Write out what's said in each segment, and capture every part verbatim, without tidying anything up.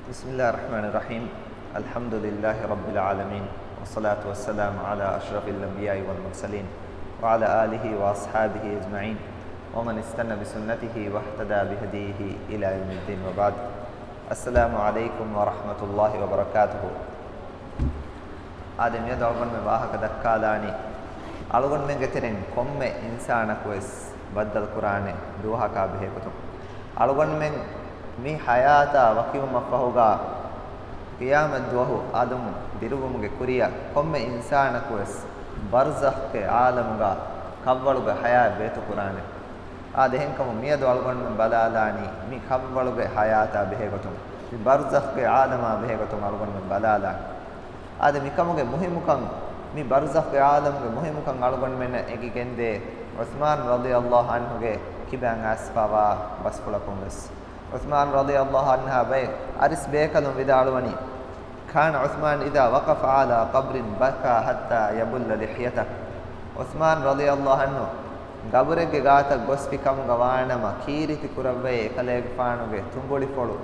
بسم الله الرحمن الرحيم. الحمد لله رب العالمين، والصلاة والسلام على أشرف الأنبياء والمرسلين، وعلى آله وأصحابه أجمعين، ومن استن بسنته واهتدى بهديه إلى يوم الدين، وبعد. السلام عليكم ورحمة الله وبركاته. އާދެ، މިއަދު އަޅުގަނޑުމެން ވާހަކަ ދައްކާލާނީ، އަޅުގަނޑުމެންގެ ތެރެއިން ކޮންމެ އިންސާނަކުވެސް ބައްދަލުކުރާނެ ދުވަހަކާ ބެހޭގޮތުން. އަޅުގަނޑުމެން މި ހަޔާތާ ވަކިވުމަށްފަހުގާ، ޤިޔާމަތްދުވަހު އަލުން ދިރުވުމުގެ ކުރިއަށް ކޮންމެ އިންސާނަކުވެސް ބަރްޒަޚްގެ ޢާލަމުގާ ކަށްވަޅުގެ ޙަޔާތް ބޭތުކުރާނެ. އާދެ، އެހެންކަމުން މިއަދު އަޅުގަނޑުމެން ބަލާލާނީ މި ކަށްވަޅުގެ ޙަޔާތާ ބެހޭގޮތުން، މި ބަރްޒަޚްގެ ޢާލަމާ ބެހޭގޮތުން އަޅުގަނޑުމެން ބަލާލާނީ. އާދެ، މިކަމުގެ މުހިއްމުކަން، މި ބަރްޒަޚްގެ ޢާލަމުގެ މުހިއްމުކަން އަޅުގަނޑުމެންނަށް އެނގިގެންދޭ ޢުޘްމާން ރަޟިޔަﷲ ޢަންހުގެ ކިބައިން އައިސްފަވާ ބަސްފުޅަކުން ވެސް. ޢުޘްމާން ރަޟިޔަﷲ ޢަންހާ ބައެއް އަރިސް ބޭކަލުން ވިދާޅުވަނީ، كان عثمان إذا وقف على قبر بكى حتى يبل لحيته. ޢުޘްމާން ރަޟިޔަﷲ ޢަންހު ގަބުރެއްގެ ގާތަށް ގޮސްފި ކަމުގަ ވާނަމަ، ކީރިތި ކުރައްވައޭ އެކަލޭގެފާނުގެ ތުނބުޅިފޮޅު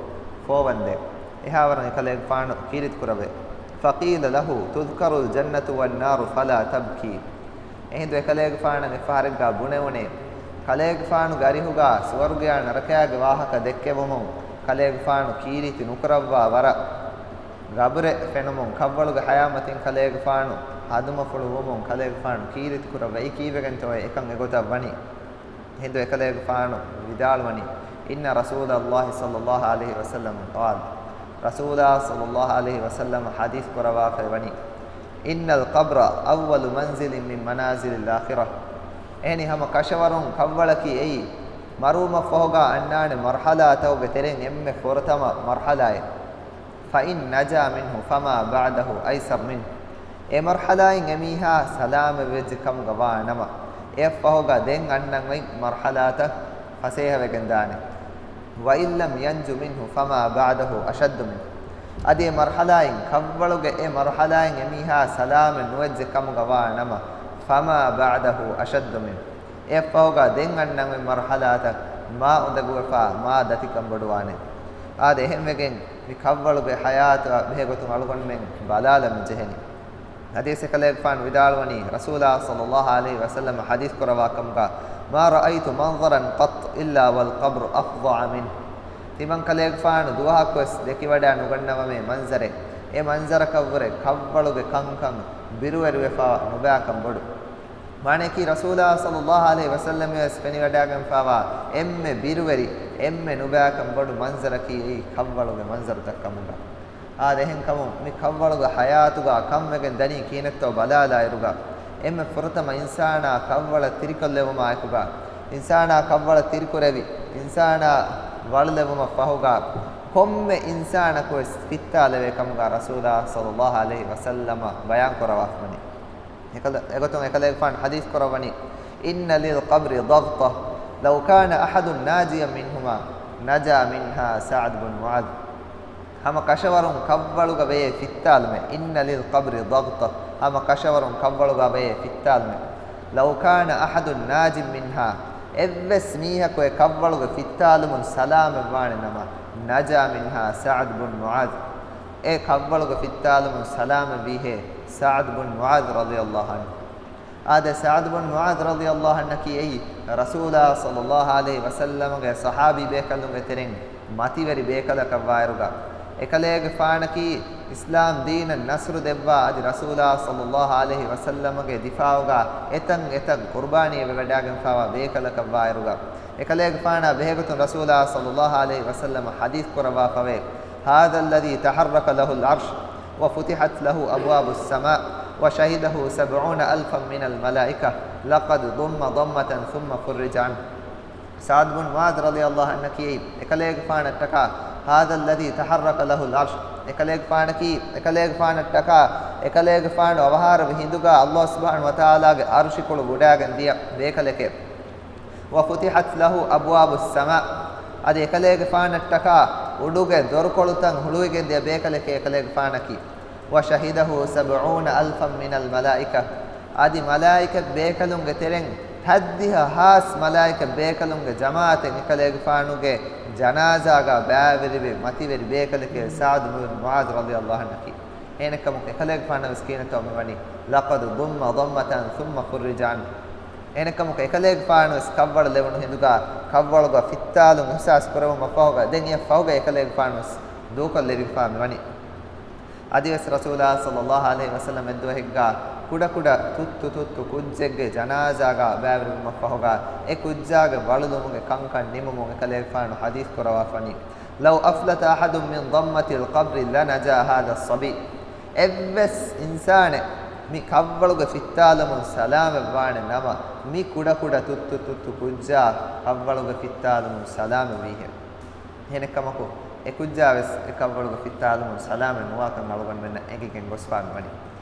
ފޯވަންދެން. އެހާވަރުން އެކަލޭގެފާނު ކީރިތި ކުރައްވައޭ. فقيل له تذكر الجنة والنار فلا تبكي. އެހިނދު އެކަލޭގެފާނަށް އެއްފަހަރެއްގާ ބުނެވުނޭ، ކަލޭގެފާނުގެ އަރިހުގާ ސުވަރުގެއާ ނަރަކަޔާގެ ވާހަކަ ދެއްކެވުމުން ކަލޭގެފާނު ކީރިތި ނުކުރައްވާ ވަރަށް ގަބުރެއް ފެނުމުން، ކަށްވަޅުގެ ޙަޔާތް މަތިން ކަލޭގެފާނު ހަދުމަފުޅު ވުމުން ކަލޭގެފާނު ކީރިތި ކުރައްވައި ކީއްވެގެންތޯއޭ އެކަން އެގޮތަށް ވަނީ؟ އެހިނދު އެކަލޭގެފާނު ވިދާޅުވަނީ، إن رسول الله صلى الله عليه وسلم قال، ރަސޫލާ ޞައްލަﷲ ޢަލައިހި ވަސައްލަމަ ޙަދީޘް ކުރައްވާފައި ވަނީ، إن القبر أول منزل من منازل الآخرة. އެހެނީ ހަމަ ކަށަވަރުން ކަށްވަޅަކީ އެއީ މަރުވުމަށްފަހުގާ އަންނާނެ މަރްޙަލާތަކުގެ ތެރެއިން އެންމެ ފުރަތަމަ މަރްޙަލާއެއް. فإن نجا منه فما بعده أيسر منه. އެ މަރްޙަލާއިން އެމީހާ ސަލާމަތްވެއްޖެ ކަމުގަ ވާ ނަމަ، އެއަށްފަހުގަ ދެން އަންނަން އޮތް މަރްޙަލާތައް ފަސޭހަވެގެން ދާނެ. وإن لم ينج منه فما بعده أشد منه. އަދި އެ މަރްޙަލާއިން، ކަށްވަޅުގެ އެ މަރްޙަލާއިން އެމީހާ ސަލާމަތް ނުވެއްޖެ ކަމުގަ ވާ ނަމަ، فما بعده أشد منه. އެއަށްފަހުގަ ދެން އަންނަން އޮތް މަރްޙަލާތައް މާ އުނދަގޫވެފާ، މާ ދަތިކަން ބޮޑުވާނެ. އާދެ، އެހެންވެގެން މި ކަށްވަޅުގެ ޙަޔާތާ ބެހޭގޮތުން އަޅުގަނޑުމެން ބަލާލަން މި ޖެހެނީ. ޙަދީޘް އެކަލޭގެފާނު ވިދާޅުވަނީ، ރަސޫލާ ޞައްލަﷲ ޢަލައިހި ވަސައްލަމަ ޙަދީޘް ކުރައްވާ ކަމުގަ، ما رأيت منظرا قط إلا والقبر أفظع منه. ތިމަން ކަލޭގެފާނު ދުވަހަކުވެސް ދެކިވަޑައި ނުގަންނަވަމޭ މަންޒަރެއް. އެ މަންޒަރަކަށްވުރެ ކަށްވަޅުގެ ކަންކަން ބިރުވެރިވެފަ ނުބައިކަން ބޮޑު. މާނަޔަކީ، ރަސޫލާ ޞައްލަﷲ ޢަލައިހި ވަސައްލަމަވެސް ފެނިވަޑައިގެންފާވާ އެންމެ ބިރުވެރި، އެންމެ ނުބައިކަން ބޮޑު މަންޒަރަކީ އެއީ ކަށްވަޅުގެ މަންޒަރުތައް ކަމުގަ. އާދެ، އެހެންކަމުން މި ކަށްވަޅުގެ ޙަޔާތުގަ ކަންވެގެން ދަނީ ކިހިނެއްތޯ ބަލާލާއިރުގަ، އެންމެ ފުރަތަމަ އިންސާނާ ކަށްވަޅަށް ތިރިކޮށްލެވުމާއެކުގަ، އިންސާނާ ކަށްވަޅަށް ތިރިކުރެވި، އިންސާނާ ވަޅުލެވުމަށްފަހުގަ، ކޮންމެ އިންސާނަކުވެސް ފިއްތާލެވޭ ކަމުގަ ރަސޫލާ ޞައްލަﷲ ޢަލައިހި ވަސައްލަމަ ބަޔާން ކުރައްވާފަވަނީ. އެކަލަ-، އެގޮތުން އެކަލޭގެފާނު ޙަދީޘް ކުރައްވަނީ، إن للقبر ضغطة لو كان أحد ناجيا منهما نجا منها سعد بن معاذ. ހަމަ ކަށަވަރުން ކަށްވަޅުގަ ވެޔޭ ފިއްތާލުމެއް. إن للقبر ضغطة، ހަމަ ކަށަވަރުން ކަށްވަޅުގަ ވެޔޭ ފިއްތާލުމެއް. لو كان أحد ناج منها، އެއްވެސް މީހަކު އެ ކަށްވަޅުގެ ފިއްތާލުމުން ސަލާމަތްވާނެ ނަމަ، نجا منها سعد بن معاذ، އެ ކަށްވަޅުގެ ފިއްތާލުމުން ސަލާމަތްވީހޭ ސަޢްދު ބުން މުޢާޛް ރަޟިޔަﷲ ޢަންހު. އާދެ، ސަޢްދު ބުން މުޢާޛް ރަޟިޔަﷲ ޢަންހަކީ އެއީ ރަސޫލާ ޞައްލަﷲ ޢަލައިހި ވަސައްލަމަގެ ޞަޙާބީ ބޭކަލުންގެ ތެރެއިން މަތިވެރި ބޭކަލަކަށްވާއިރުގަ، އެކަލޭގެފާނަކީ އިސްލާމް ދީނަށް ނަޞްރު ދެއްވާ އަދި ރަސޫލާ ޞައްލަﷲ ޢަލައިހި ވަސައްލަމަގެ ދިފާޢުގަ އެތަން އެތަން ޤުރުބާނީ ވެވަޑައިގެންފާވާ ބޭކަލަކަށްވާއިރުގަ، އެކަލޭގެފާނާ ބެހޭގޮތުން ރަސޫލާ ޞައްލަﷲ ޢަލައިހި ވަސައްލަމަ ޙަދީޘް ކުރައްވާފަވޭ، هذا الذي تحرك له العرش وفتحت له أبواب السماء وشهده سبعون ألفا من الملائكة لقد ضم ضمة ثم فرج عنه. ސަޢްދު ބުން މުޢާޛް ރަޟިޔަﷲ ޢަންހަކީ އެކަލޭގެފާނަށްޓަކާ، هذا الذي تحرك له العرش، އެކަލޭގެފާނަކީ، އެކަލޭގެފާނަށްޓަކާ، އެކަލޭގެފާނު އަވަހާރަވި ހިނދުގަ ﷲ ސުބްޙާނަހޫ ވަތަޢާލާގެ ޢަރުޝިކޮޅު ވުޑާގެން ދިޔަ ބޭކަލެކޭ. وفتحت له أبواب السماء، އަދި އެކަލޭގެފާނަށްޓަކާ އުޑުގެ ދޮރުކޮޅުތައް ހުޅުވިގެން ދިޔަ ބޭކަލެކޭ އެކަލޭގެފާނަކީ. وشهده سبعون ألفا من الملائكة، އަދި މަލާއިކަ ބޭކަލުންގެ ތެރެއިން ހައްދިހަ ހާސް މަލާއިކަ ބޭކަލުންގެ ޖަމާއަތެއް އެކަލޭގެފާނުގެ ޖަނާޒާގާ ބައިވެރިވި މަތިވެރި ބޭކަލެކޭ ސަޢުދު ބިން މުޢާޛު ރަޟިޔަﷲ ޢަންހު އަކީ. އޭނެކަމަކު އެކަލޭގެފާނަށް ވެސް ކީނެތޯ މިވަނީ، لقد ضم ضمة ثم فرج عنه. އޭނެކަމަކު އެކަލޭގެފާނު ވެސް ކަށްވަޅު ލެވުނު ހިނދުގާ ކަށްވަޅުގަ ފިއްތާލުން އިޙްސާސް ކުރެވުމަށް ފަހުގަ ދެން އެއަށް ފަހުގަ އެކަލޭގެފާނު ވެސް ދޫކޮށްލެވިފާ މިވަނީ. އަދިވެސް ރަސޫލާ ޞައްލަﷲ ޢަލައިހި ވަސައްލަމް އެއްދުވަހެއްގާ ކުޑަކުޑަ ތުއްތު ތުއްތު ކުއްޖެއްގެ ޖަނާޒާގާ ބައިވެރިވުމަށްފަހުގާ އެ ކުއްޖާގެ ވަޅުލުމުގެ ކަންކަން ނިމުމުން އެކަލޭގެފާނު ޙަދީޘް ކުރަވާފަނީ، لو أفلت أحد من ضمة القبر لنجا هذا الصبي. އެއްވެސް އިންސާނެއް މި ކަށްވަޅުގެ ފިއްތާލުމުން ސަލާމަތްވާނެ ނަމަ، މި ކުޑަކުޑަ ތުއްތު ތުއްތު ކުއްޖާ ކަށްވަޅުގެ ފިއްތާލުމުން ސަލާމަތްވީހެއް. އެހެނެއްކަމަކު، އެކުއްޖާވެސް އެކަށްވަޅުގެ ފިއްތާލުމުން ސަލާމަތް ނުވާކަން އަޅުގަނޑުމެންނަށް އެނގިގެން ގޮސްފާ މިވަނީ.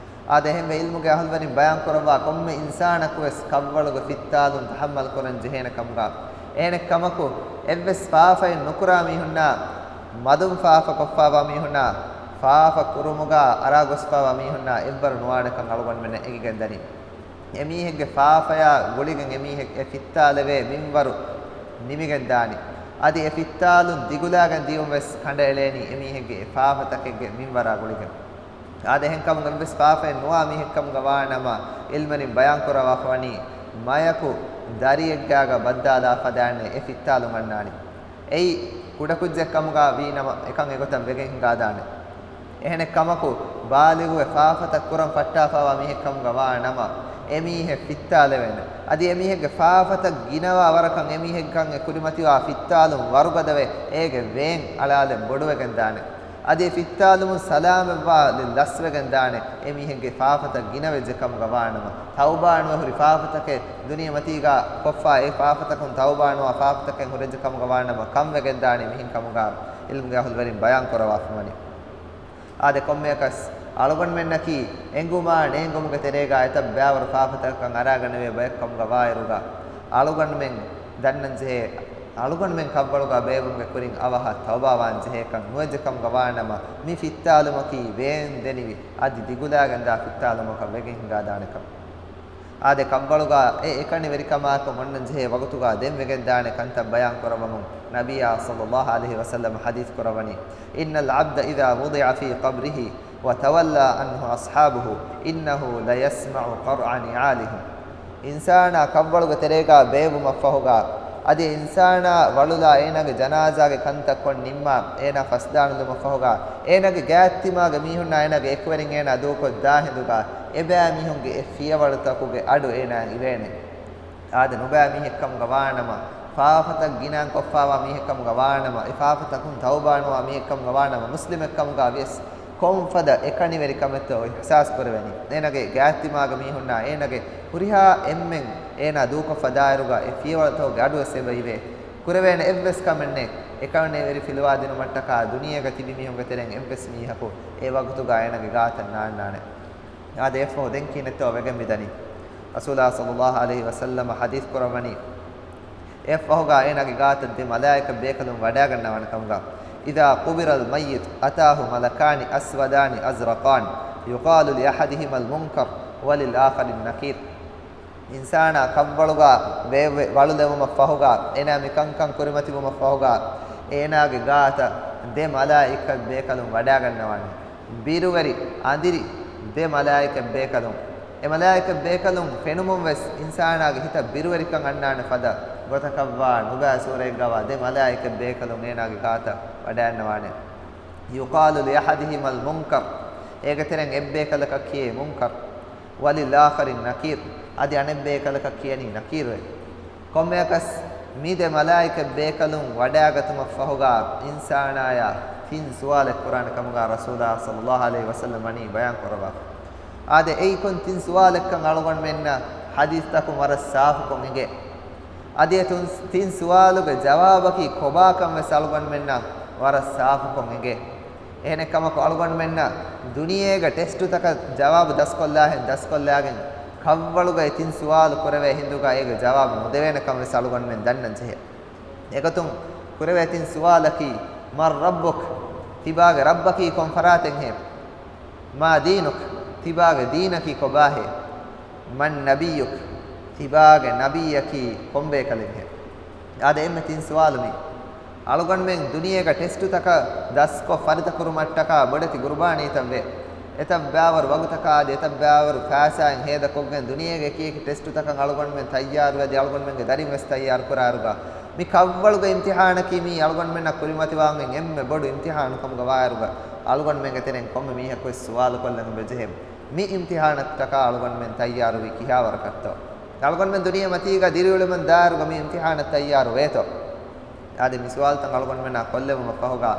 އާދެ، އެހެންވެ، ޢިލްމުގެ އަހުލުވެރިން ބަޔާންކުރައްވާ ކޮންމެ އިންސާނަކުވެސް ކަށްވަޅުގެ ފިއްތާލުން ތަޙައްމަލް ކުރަން ޖެހޭނެ ކަމުގަ، އެހެނެއްކަމަކު، އެއްވެސް ފާފައެއް ނުކުރާ މީހުންނާ، މަދުން ފާފަ ކޮށްފާވާ މީހުންނާ، ފާފަ ކުރުމުގަ އަރާ ގޮސްފާވާ މީހުންނާ އެއްވަރު ނުވާނެކަން އަޅުގަނޑުމެންނަށް އެނގިގެންދަނީ. އެމީހެއްގެ ފާފަޔާ ގުޅިގެން އެމީހެއް އެ ފިއްތާލެވޭ މިންވަރު ނިމިގެންދާނެ. އަދި އެ ފިއްތާލުން ދިގުލާގެން ދިޔުން ވެސް ކަނޑައެޅޭނީ އެމީހެއްގެ އެ ފާފަތަކެއްގެ މިންވަރާ ގުޅިގެން. އާދެ، އެހެންކަމުން އެއްވެސް ފާފައެއް ނުވާ މީހެއްކަމުގަ ވާނަމަ، ޢިލްމުވެރިން ބަޔާންކުރައްވާފަވަނީ، މަޔަކު ދަރިއެއްގާގަ ބައްދާލާ ފަދައިންނޭ އެ ފިއްތާލުން އަންނާނީ. އެއީ، ކުޑަކުއްޖެއްކަމުގަ ވީނަމަ، އެކަން އެގޮތަށް ވެގެން ހިނގާދާނެ. އެހެނެއްކަމަކު، ބާލިޣުވެ ފާފަތައް ކުރަން ފައްޓާފާވާ މީހެއްކަމުގަ ވާނަމަ، އެމީހެއް ފިއްތާލެވޭނެ. އަދި އެމީހެއްގެ ފާފަތައް ގިނަވާ ވަރަކަށް އެމީހެއްކަން އެ ކުރިމަތިވާ ފިއްތާލުން ވަރުގަދަވެ، އޭގެ ވޭން އަޅާލެއް ބޮޑުވެގެންދާނެ. އަދި އެ ފިއްތާލުމުން ސަލާމަތްވާލެއް ލަސްވެގެންދާނެ، އެމީހެއްގެ ފާފަތައް ގިނަވެއްޖެ ކަމުގަ ވާނަމަ، ތައުބާނުވެ ހުރި ފާފަތަކެއް ދުނިޔެމަތީގަ ކޮށްފާ، އެ ފާފަތަކުން ތައުބާނުވާ ފާފަތަކެއް ހުރެއްޖެ ކަމުގަ ވާނަމަ، ކަންވެގެންދާނެ މިހެން ކަމުގަ ޢިލްމުގެ އަހުލުވެރިން ބަޔާންކުރައްވާފަވަނީ. އާދެ، ކޮންމެއަކަސް އަޅުގަނޑުމެންނަކީ އެނގުމާ ނޭނގުމުގެ ތެރޭގަ އެތައް ބައިވަރު ފާފަތަކަކަށް އަރާގަނެވޭ ބައެއްކަމުގަ ވާއިރުގަ، އަޅުގަނޑުމެން ދަންނަންޖެހޭ، އަޅުގަނޑުމެން ކަށްވަޅުގަ ބޭއްވުމުގެ ކުރިން އަވަހަށް ތައުބާވާން ޖެހޭކަން ނުވެއްޖެ ކަމުގަ ވާނަމަ، މި ފިއްތާލުމަކީ ވޭން ދެނިވި، އަދި ދިގުލާގެންދާ ފިއްތާލުމަކަށް ވެގެން ހިނގާދާނެކަން. އާދެ، ކަށްވަޅުގަ އެ އެކަނިވެރިކަމާއެކު އޮންނަންޖެހޭ ވަގުތުގަ ދެން ވެގެންދާނެ ކަންތައް ބަޔާންކުރައްވަމުން ނަބިއްޔާ ޞައްލައްލާހު ޢަލައިހި ވަސައްލަމަ ޙަދީޘް ކުރައްވަނީ، إن العبد إذا وضع في قبره وتولى عنه أصحابه إنه ليسمع قرع نعالهم. އިންސާނާ ކަށްވަޅުގެ ތެރޭގަ ބޭއްވުމަށްފަހުގަ، އަދި އިންސާނާ ވަޅުލާ އޭނާގެ ޖަނާޒާގެ ކަންތައް ކޮށް ނިންމާ، އޭނާ ފަސްދާނުލުމަށްފަހުގަ، އޭނާގެ ގާތްތިމާގެ މީހުންނާ އޭނާގެ އެކުވެރިން އޭނާ ދޫކޮށްދާ ހިނދުގަ، އެބައިމީހުންގެ އެ ފިޔަވަޅުތަކުގެ އަޑު އޭނާއަށް އިވޭނެ. އާދެ، ނުބައި މީހެއްކަމުގަ ވާނަމަ، ފާފަތައް ގިނައިން ކޮށްފާވާ މީހެއްކަމުގަ ވާނަމަ، އެ ފާފަތަކުން ތައުބާނުވާ މީހެއްކަމުގަ ވާނަމަ، މުސްލިމެއްކަމުގަ ވިޔަސް ކޮންފަދަ އެކަނިވެރިކަމެއްތޯ އިޙްސާސް ކުރެވެނީ. އޭނާގެ ގާތްތިމާގެ މީހުންނާ އޭނާގެ ހުރިހާ އެންމެން އޭނާ ދޫކޮށްފަ ދާއިރުގަ އެ ފިޔަވަޅުތަކުގެ އަޑުވެސް އެބަ އިވޭ. ކުރެވޭނެ އެއްވެސް ކަމެއް ނެތް. އެކަނިވެރި ފިލުވާދިނުމަށްޓަކާ ދުނިޔޭގަ ތިބި މީހުންގެ ތެރެއިން އެއްވެސް މީހަކު އެ ވަގުތުގަ އޭނާގެ ގާތަށް ނާންނާނެ. އާދެ، އެއަށްފަހު ދެން ކިހިނެއްތޯ ވެގެން މިދަނީ؟ ރަސޫލާ ޞައްލައްލާހު ޢަލައިހި ވަސައްލަމަ ޙަދީޘް ކުރައްވަނީ، އެއަށްފަހުގަ އޭނާގެ ގާތަށް ދެ މަލާއިކަ ބޭކަލުން ވަޑައިގަންނަވާނެ ކަމުގަ، إذا قبر الميت أتاه ملكان أسودان أزرقان يقال لأحدهما المنكر وللآخر النكير. އިންސާނާ ކަށްވަޅުގަ ވޭ-، ވޭ-، ވަޅުލެވުމަށް ފަހުގަ، އޭނާ މި ކަންކަން ކުރިމަތިވުމަށް ފަހުގަ، އޭނާގެ ގާތަށް ދެ މަލާއިކަ ބޭކަލުން ވަޑައިގަންނަވާނެ. ބިރުވެރި އަނދިރި ދެ މަލާއިކަ ބޭކަލުން. އެ މަލާއިކަ ބޭކަލުން ފެނުމުން ވެސް އިންސާނާގެ ހިތަށް ބިރުވެރިކަން އަންނާނެ ފަދަ ގޮތަކަށްވާ ނުބައި ސޫރައެއްގަވާ ދެ މަލާއިކަ ބޭކަލުން އޭނާގެ ގާތަށް ވަޑައިގަންނަވާނެ. يقال لأحدهما المنكر. އޭގެ ތެރެއިން އެއްބޭކަލަކަށް ކިޔޭ މުންކަރު. وللآخر النكير. އަދި އަނެއްބޭކަލަކަށް ކިޔަނީ ނަކީރުވެ. ކޮންމެއަކަސް މި ދެ މަލާއިކަ ބޭކަލުން ވަޑައިގަތުމަށްފަހުގަ އިންސާނާޔާ ތިން ސުވާލެއް ކުރާނެ ކަމުގަ ރަސޫލާ ޞައްލައްލާހު ޢަލައިހި ވަސައްލަމް ވަނީ ބަޔާން ކުރައްވާފަ. އާދެ، އެއީ ކޮން ތިން ސުވާލެއްކަން އަޅުގަނޑުމެންނަށް ޙަދީޘްތަކުން ވަރަށް ސާފުކޮށް އެނގޭ. އަދި އެ ތުން-، ތިން ސުވާލުގެ ޖަވާބަކީ ކޮބާކަން ވެސް އަޅުގަނޑުމެންނަށް ވަރަށް ސާފުކޮށް އެނގޭ. އެހެނެއްކަމަކު އަޅުގަނޑުމެންނަށް ދުނިޔޭގެ ޓެސްޓުތަކަށް ޖަވާބު ދަސްކޮށްލާހެން ދަސްކޮށްލާގެން ކަށްވަޅުގައި ތިން ސުވާލު ކުރެވޭ ހިނދުގަ އޭގެ ޖަވާބު ނުދެވޭނެކަން ވެސް އަޅުގަނޑުމެން ދަންނަން ޖެހޭ. އެގޮތުން ކުރެވޭ ތިން ސުވާލަކީ، من ربك؟ ތިބާގެ ރައްބަކީ ކޮން ފަރާތެއްހޭ؟ ما دينك؟ ތިބާގެ ދީނަކީ ކޮބާހޭ؟ من نبيك؟ ތިބާގެ ނަބީއަކީ ކޮންބޭކަލެއްހެން؟ އާދެ، އެންމެ ތިން ސުވާލު މީ. އަޅުގަނޑުމެން ދުނިޔޭގަ ޓެސްޓުތަކަށް ދަސްކޮށް ފަރިތަކުރުމަށްޓަކާ ބޮޑެތި ގުރުބާނީތައްވޭ. އެތައް ބައިވަރު ވަގުތަކާ އަދި އެތައް ބައިވަރު ފައިސާއިން ހޭދަކޮށްގެން ދުނިޔޭގެ އެކި އެކި ޓެސްޓުތަކަށް އަޅުގަނޑުމެން ތައްޔާރުވެ އަދި އަޅުގަނޑުމެންގެ ދަރިން ވެސް ތައްޔާރު ކުރާއިރުގަ، މި ކަށްވަޅުގެ އިމްތިހާނަކީ މީ އަޅުގަނޑުމެންނަށް ކުރިމަތިވާން އެންމެ ބޮޑު އިމްތިހާނު ކަމުގަ ވާއިރުގަ، އަޅުގަނޑުމެންގެ ތެރެއިން ކޮންމެ މީހަކު ވެސް ސުވާލު ކޮށްލަން އެބަޖެހޭ. މި އިމްތިހާނަށްޓަކާ އަޅުގަނޑުމެން ތައްޔާރުވީ ކިހާވަރަކަށްތޯ؟ އަޅުގަނޑުމެން ދުނިޔެ މަތީގަ ދިރިއުޅުމުން ދާއިރުގަ މި އިމްތިހާނަށް ތައްޔާރު ވޭތޯ؟ އާދެ، މި ސުވާލުތައް އަޅުގަނޑުމެންނާ ކޮށްލެވުމަށް ފަހުގަ،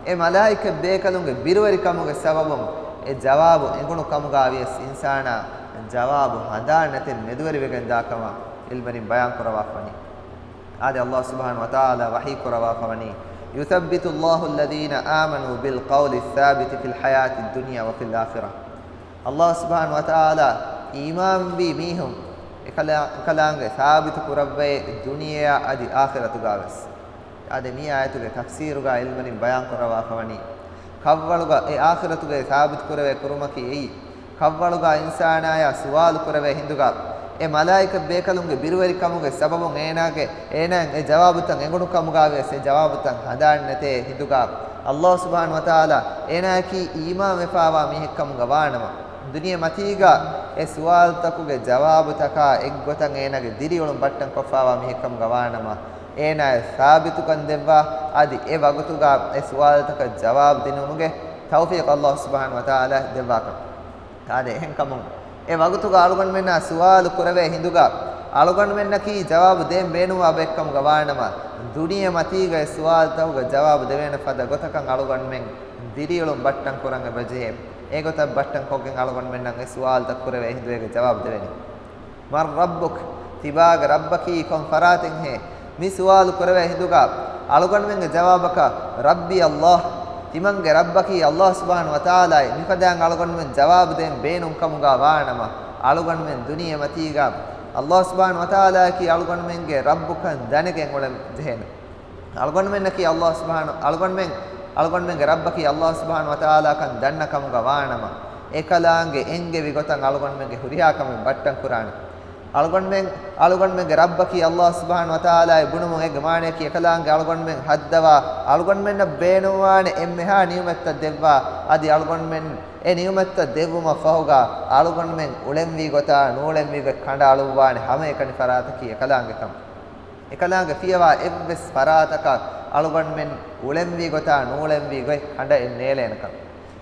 އެ މަލާއިކަތް ބޭކަލުންގެ ބިރުވެރިކަމުގެ ސަބަބުން އެ ޖަވާބު އެނގުނު ކަމުގަ ވިޔަސް އިންސާނާ ޖަވާބު ހަނދާން ނެތެއް މެދުވެރިވެގެން ދާ ކަމަށް އިލްމުވެރިން ބަޔާން ކުރައްވާފަވަނީ. އާދެ، އައްލާހު ސުބްޙާނަހު ވަތަޢާލާ ވަޙީ ކުރައްވާފަވަނީ، يثبت الله الذين آمنوا بالقول الثابت في الحياة الدنيا وفي الآخرة. އައްލާހު ސުބްޙާނަހު ވަތަޢާލާ އީމާންވި މީހުން އެކަލާ-، އެކަލާނގެ ސާބިތު ކުރައްވައޭ ދުނިޔެއާ އަދި އާޚިރަތުގަ ވެސް. އާދެ، މި އާޔަތުގެ ތަފްސީރުގަ އިލްމުވެރިން ބަޔާން ކުރައްވާފަވަނީ، ކަށްވަޅުގަ އެ އާޚިރަތުގެ ސާބިތު ކުރެވޭ ކުރުމަކީ އެއީ، ކަށްވަޅުގަ އިންސާނާޔާ ސުވާލު ކުރެވޭ ހިނދުގަ، އެ މަލާއިކަތް ބޭކަލުންގެ ބިރުވެރިކަމުގެ ސަބަބުން އޭނާގެ، އޭނާއަށް އެ ޖަވާބުތައް އެނގުނު ކަމުގަ ވިޔަސް އެ ޖަވާބުތައް ހަނދާން ނެތޭ ހިނދުގަ، އައްލާހު ސުބްޙާނަހު ވަތަޢާލާ އޭނާއަކީ އީމާން ވެފަވާ މީހެއް ކަމުގަ ވާނަމަ، ދުނިޔެ މަތީގަ އެ ސުވާލުތަކުގެ ޖަވާބުތަކާ އެއްގޮތަށް އޭނާގެ ދިރިއުޅުން ބައްޓަން ކޮށްފަވާ މީހެއް ކަމުގަ ވާނަމަ، އޭނާއަށް ސާބިތުކަން ދެއްވާ، އަދި އެ ވަގުތުގަ އެ ސުވާލުތަކަށް ޖަވާބު ދިނުމުގެ ތައުފީޤު އައްލާހު ސުބްޙާނަހު ވަތަޢާލާ ދެއްވާކަން. އާދެ، އެހެންކަމުން އެ ވަގުތުގަ އަޅުގަނޑުމެންނާ ސުވާލު ކުރެވޭ ހިނދުގަ، އަޅުގަނޑުމެންނަކީ ޖަވާބު ދޭން ބޭނުންވާ ބައެއްކަމުގަ ވާނަމަ، ދުނިޔެ މަތީގަ އެ ސުވާލުތަކުގެ ޖަވާބު ދެވޭނެ ފަދަ ގޮތަކަށް އަޅުގަނޑުމެން ދިރިއުޅުން ބައްޓަން ކުރަން އެބަޖެހޭ. އެގޮތަށް ބައްޓަން ކޮށްގެން އަޅުގަނޑުމެންނަށް އެ ސުވާލުތައް ކުރެވޭ ހިނދު އޭގެ ޖަވާބު ދެވޭނެ. مَنْ رَبُّكَ؟ ތިބާގެ ރައްބަކީ ކޮން ފަރާތެއްހޭ؟ މި ސުވާލު ކުރެވޭ ހިނދުގަ އަޅުގަނޑުމެންގެ ޖަވާބަކަށް، رَبِّي اللَّهُ، ތިމަންގެ ރައްބަކީ އައްލާހު ސުބްޙާނަހު ވަތަޢާލާއޭ، މިފަދައިން އަޅުގަނޑުމެން ޖަވާބު ދޭން ބޭނުން ކަމުގަ ވާނަމަ، އަޅުގަނޑުމެން ދުނިޔެ މަތީގަ އައްލާހު ސުބްޙާނަހު ވަތަޢާލާއަކީ އަޅުގަނޑުމެންގެ ރައްބުކަން ދަނެގެން އުޅެން ޖެހޭނެ. އަޅުގަނޑުމެންނަކީ އައްލާހު ސުބްޙާނަހު، އަޅުގަނޑުމެން، އަޅުގަނޑުމެންގެ ރައްބަކީ އައްލާހު ސުބްޙާނަހު ވަތަޢާލާކަން ދަންނަ ކަމުގަ ވާނަމަ، އެކަލާނގެ އެންގެވި ގޮތަށް އަޅުގަނޑުމެންގެ ހުރިހާ ކަމެއް ބައްޓަން ކުރާނެ. އަޅުގަނޑުމެން، އަޅުގަނޑުމެންގެ ރައްބަކީ އައްލާހު ސުބްޙާނަހު ވަތަޢާލާއޭ ބުނުމުން އޭގެ މާނަޔަކީ އެކަލާނގެ އަޅުގަނޑުމެން ހައްދަވާ، އަޅުގަނޑުމެންނަށް ބޭނުންވާނެ އެންމެހާ ނިޢުމަތްތައް ދެއްވާ، އަދި އަޅުގަނޑުމެން އެ ނިޢުމަތްތައް ދެއްވުމަށް ފަހުގަ އަޅުގަނޑުމެން އުޅެންވީ ގޮތާ ނޫޅެންވީ ގޮތް ކަނޑައަޅުއްވާނެ ހަމައެކަނި ފަރާތަކީ އެކަލާނގެ ކަމެއް. އެކަލާނގެ ފިޔަވާ އެއްވެސް ފަރާތަކަށް އަޅުގަނޑުމެން އުޅެންވީ ގޮތާ ނޫޅެންވީ ގޮތް ކަނޑައެއް ނޭޅޭނެކަން.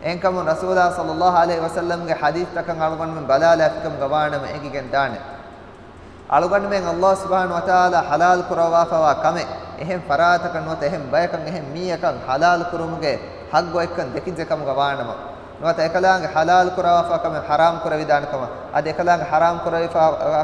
އެހެންކަމުން ރަސޫލާ ޞައްލައްލާހު ޢަލައިހި ވަސައްލަމްގެ ޙަދީޘްތަކަށް އަޅުގަނޑުމެން ބަލާލާފިކަމުގަ ވާނަމަ އެނގިގެން ދާނެ. އަޅުގަނޑުމެން އައްލާހު ސުބްޙާނަހު ވަތަޢާލާ ޙަލާލު ކުރައްވާފަވާ ކަމެއް އެހެން ފަރާތަކަށް ނުވަތަ އެހެން ބަޔަކަށް އެހެން މީހަކަށް ޙަލާލު ކުރުމުގެ ޙައްޤު އޮތްކަން ދެކިއްޖެ ކަމުގަ ވާނަމަ، ނުވަތަ އެކަލާނގެ ޙަލާލު ކުރައްވާފަ ކަމެއް ޙަރާމް ކުރެވިދާނެ ކަމަށް، އަދި އެކަލާނގެ ޙަރާމް ކުރެވިފަ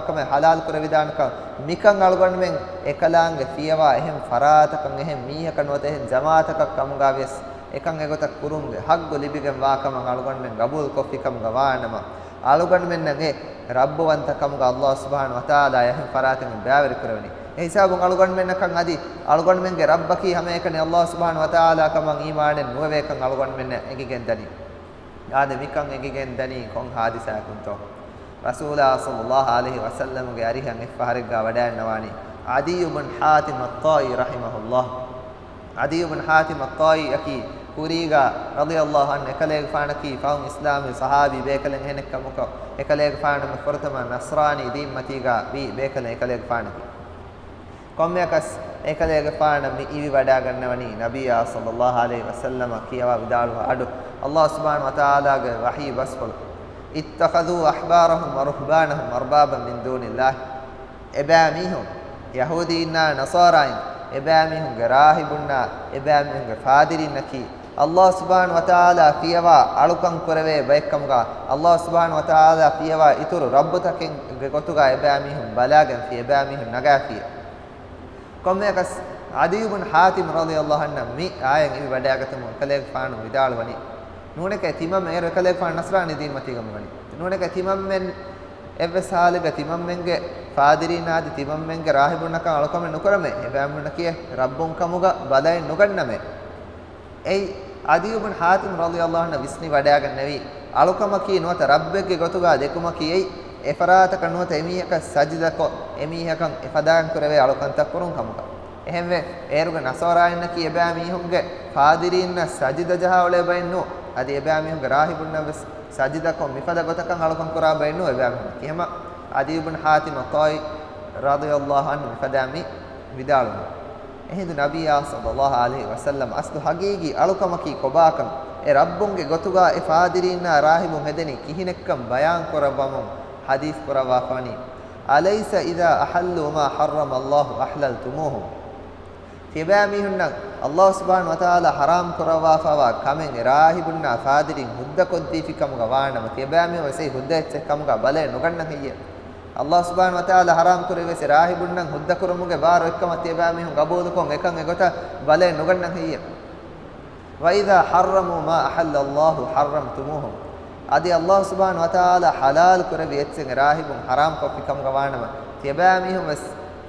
ކަމެއް ޙަލާލު ކުރެވިދާނެ ކަމަށް، މިކަން އަޅުގަނޑުމެން އެކަލާނގެ ފިޔަވާ އެހެން ފަރާތަކަށް އެހެން މީހަކަށް ނުވަތަ އެހެން ޖަމާޢަތަކަށް ކަމުގަ ވިޔަސް އެކަން އެގޮތަށް ކުރުމުގެ ޙައްޤު ލިބިގެން ވާ ކަމަށް އަޅުގަނޑުމެން ގަބޫލު ކޮށްފި ކަމުގަ ވާނަމަ، އަޅުގަނޑުމެންނަށް އެ ރައްބުވަންތަ ކަމުގަ އައްލާހު ސުބްޙާނަހު ވަތަޢާލާ އެހެން ފަރާތެއް ބައިވެރި ކުރެވެނީ. އެ ހިސާބުން އަޅުގަނޑުމެންނަކަށް އަދި އަޅުގަނޑުމެންގެ ރައްބަކީ ހަމައެކަނި އައްލާހު ސުބްޙާނަހު ވަތަޢާލާ ކަމަށް އީމާނެއް ނުވެވޭކަން އަޅުގަނޑުމެންނަށް އެނގިގެން ދަނީ. އާދެ، މިކަން އެނގިގެން ދަނީ ކޮން ޙާދިސާއަކުންތޯ؟ ރަސޫލާ ޞައްލައްލާހު ޢަލައިހި ވަސައްލަމުގެ އަރިހަށް އެއްފަހަރެއްގަ ވަޑައިގަންނަވާނީ ޢަދިއްޔު ބުން ޙާތިމް އައްޠާއީ ރަޙިމަހުﷲ. ޢަދިއްޔު ބުން ޙާތިމް އައްޠާއީއަކީ ކުރީގަ ރަޟިޔަﷲ ޢަންހު އެކަލޭގެފާނަކީ ފަހުން އިސްލާމްވި ޞަޙާބީ ބޭކަލެއް އެހެނެއްކަމަކު، އެކަލޭގެފާނު ފުރަތަމަ ނަޞްރާނީ ދީންމަތީގަ ވީ ބޭކަލެއް އެކަލޭގެފާނަކީ. ކޮންމެއަކަސް އެކަލޭގެފާނަށް މި އިވިވަޑައިގަންނަވަނީ ނަބިއްޔާ ޞައްލައްލާހު ޢަލައިހި ވަސައްލަމަ ކިޔަވާ ވިދާޅުވާ އަޑު، އައްލާހު ސުބްޙާނަހު ވަތަޢާލާގެ ވަޙީ ބަސްފުޅު، اتخذوا أحبارهم ورهبانهم أربابا من دون الله. އެބައިމީހުން، ޔަހޫދީންނާ ނަޞާރާއިން، އެބައިމީހުންގެ ރާހިބުންނާ، އެބައިމީހުންގެ ފާދިރީންނަކީ، އައްލާހު ސުބްޙާނަހު ވަތަޢާލާ ފިޔަވާ އަޅުކަން ކުރެވޭ ބައެއްކަމުގަ، އައްލާހު ސުބްޙާނަހު ވަތަޢާލާ ފިޔަވާ އިތުރު ރައްބުތަކެއްގެ ގޮތުގަ އެބައިމީހުން ބަލާގެންފި، އެބައިމީހުން ނަގާފި. ކޮންމެއަކަސް، ޢަދިއްޔު ބުން ޙާތިމް ރަޟިޔަﷲ ޢަންހު މި އާޔަތް އިވިވަޑައިގަތުމުން އެކަލޭގެފާނު ވިދާޅުވަނީ، ނޫނެކޭ ތިމަންމެން، އޭރު އެކަލޭގެފާނު ނަޞްރާނީ ދީންމަތީގަ މިވަނީ. ނޫނެކޭ ތިމަންމެން އެއްވެސް ޙާލެއްގަ ތިމަންމެންގެ ފާދިރީންނާ އަދި ތިމަންމެންގެ ރާހިބުންނަކަށް އަޅުކަމެއް ނުކުރަމޭ، އެބައިމީހުންނަކީ ރައްބުން ކަމުގަ ބަލައެއް ނުގަންނަމޭ. އެއީ، ޢަދިއްޔު ބުން ޙާތިމް ރަޟިޔަﷲ ޢަންހު ވިސްނިވަޑައިގަންނެވީ، އަޅުކަމަކީ ނުވަތަ ރައްބެއްގެ ގޮތުގަ ދެކުމަކީ އެއީ، އެފަރާތަކަށް ނުވަތަ އެމީހަކަށް ސަޖިދަކޮށް، އެމީހަކަށް އެފަދައިން ކުރެވޭ އަޅުކަންތައް ކުރުން ކަމުގަ. އެހެންވެ، އޭރުގެ ނަޞާރާއިންނަކީ އެބައިމީހުންގެ ފާދިރީންނަށް ސަޖިދަ ޖަހާ އުޅޭ ބައެއް ނޫން. އަދި އެބައިމީހުންގެ ރާހިބުންނަށް ވެސް ސަޖިދަކޮށް މިފަދަ ގޮތަކަށް އަޅުކަން ކުރާ ބައެއް ނޫން އެބައިމީހުން. ކިހަމަ ޢަދީ ބިން ޙާތިމް އައްޠާއީ ރަޟިޔަﷲ ޢަންހު މިފަދައިން މި ވިދާޅުވި. އެހިނދު ނަބިއްޔާ ޞައްލަﷲ ޢަލައިހި ވަސައްލަމް އަސްލު ޙަޤީޤީ އަޅުކަމަކީ ކޮބާކަން، އެ ރައްބުންގެ ގޮތުގަ އެ ފާދިރީންނާ ރާހިބުން ހެދެނީ ކިހިނެއްކަން ބަޔާން ކުރައްވަމުން ޙަދީޘް ކުރައްވާފަވަނީ، أليس إذا أحلوا ما حرم الله أحللتموهم؟ ތިޔަބައިމީހުންނަށް ﷲ ސުބްޙާނަހޫ ވަތަޢާލާ ޙަރާމް ކުރައްވާފައިވާ ކަމެއް އެ ރާހިބުންނާ ފާދިރީން ހުއްދަކޮށްދީފި ކަމުގަ ވާނަމަ، ތިޔަބައިމީހުން ވެސް އެއީ ހުއްދަ އެއްޗެއް ކަމުގަ ބަލައެއް ނުގަންނަން ހެއްޔެވެ؟ ﷲ ސުބްޙާނަހޫ ވަތަޢާލާ ޙަރާމް ކުރެއްވިޔަސް އެ ރާހިބުންނަށް ހުއްދަކުރުމުގެ ބާރު އޮތްކަމަށް ތިޔަބައިމީހުން ގަބޫލުކޮށް އެކަން އެގޮތަށް ބަލައެއް ނުގަންނަން ހެއްޔެވެ؟ وإذا حرموا ما أحل الله حرمتموهم. އަދި ﷲ ސުބްޙާނަހޫ ވަތަޢާލާ ޙަލާލު ކުރެއްވި އެއްޗެއް އެ ރާހިބުން ޙަރާމް ކޮށްފި ކަމުގަ ވާނަމަ، ތިޔަބައިމީހުން ވެސް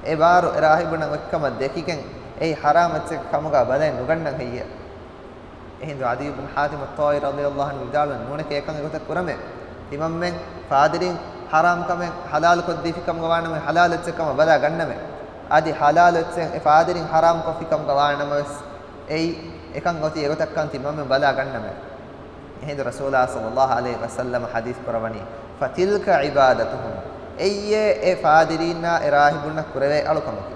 އެ ބާރު އެ ރާހިބުންނަށް އޮތްކަމަށް ދެކިގެން އެއީ ޙަރާމް އެއްޗެއް ކަމުގަ ބަލައެއް ނުގަންނަން ހެއްޔެވެ؟ އެހިނދު ޢަދީ ބިން ޙާތިމް އައްޠާއީ ރަޟިޔަﷲ ޢަންހު ވިދާޅުވީ، ނޫނެކޭ އެކަން އެގޮތަށް ކުރަމޭ. ތިމަންމެން ފާދިރީން ޙަރާމް ކަމެއް ޙަލާލު ކޮށްދީފި ކަމުގަ ވާނަމޭ، ޙަލާލު އެއްޗެއް ކަމަށް ބަލާ ގަންނަމޭ. އަދި ޙަލާލު އެއްޗެއް އެ ފާދިރީން ޙަރާމް ކޮށްފި ކަމުގަ ވާނަމަވެސް، އެއީ އެކަން އޮތީ އެގޮތަށްކަން ތިމަންމެން ބަލާ ގަންނަމޭ. އެހިނދު ރަސޫލާ ޞައްލަﷲ ޢަލައިހި ވަސައްލަމަ ޙަދީޘް ކުރައްވަނީ، فتلك عبادتهم. އެއީ އެ ފާދިރީންނާ އެ ރާހިބުންނަށް ކުރެވޭ އަޅުކަމަކީ.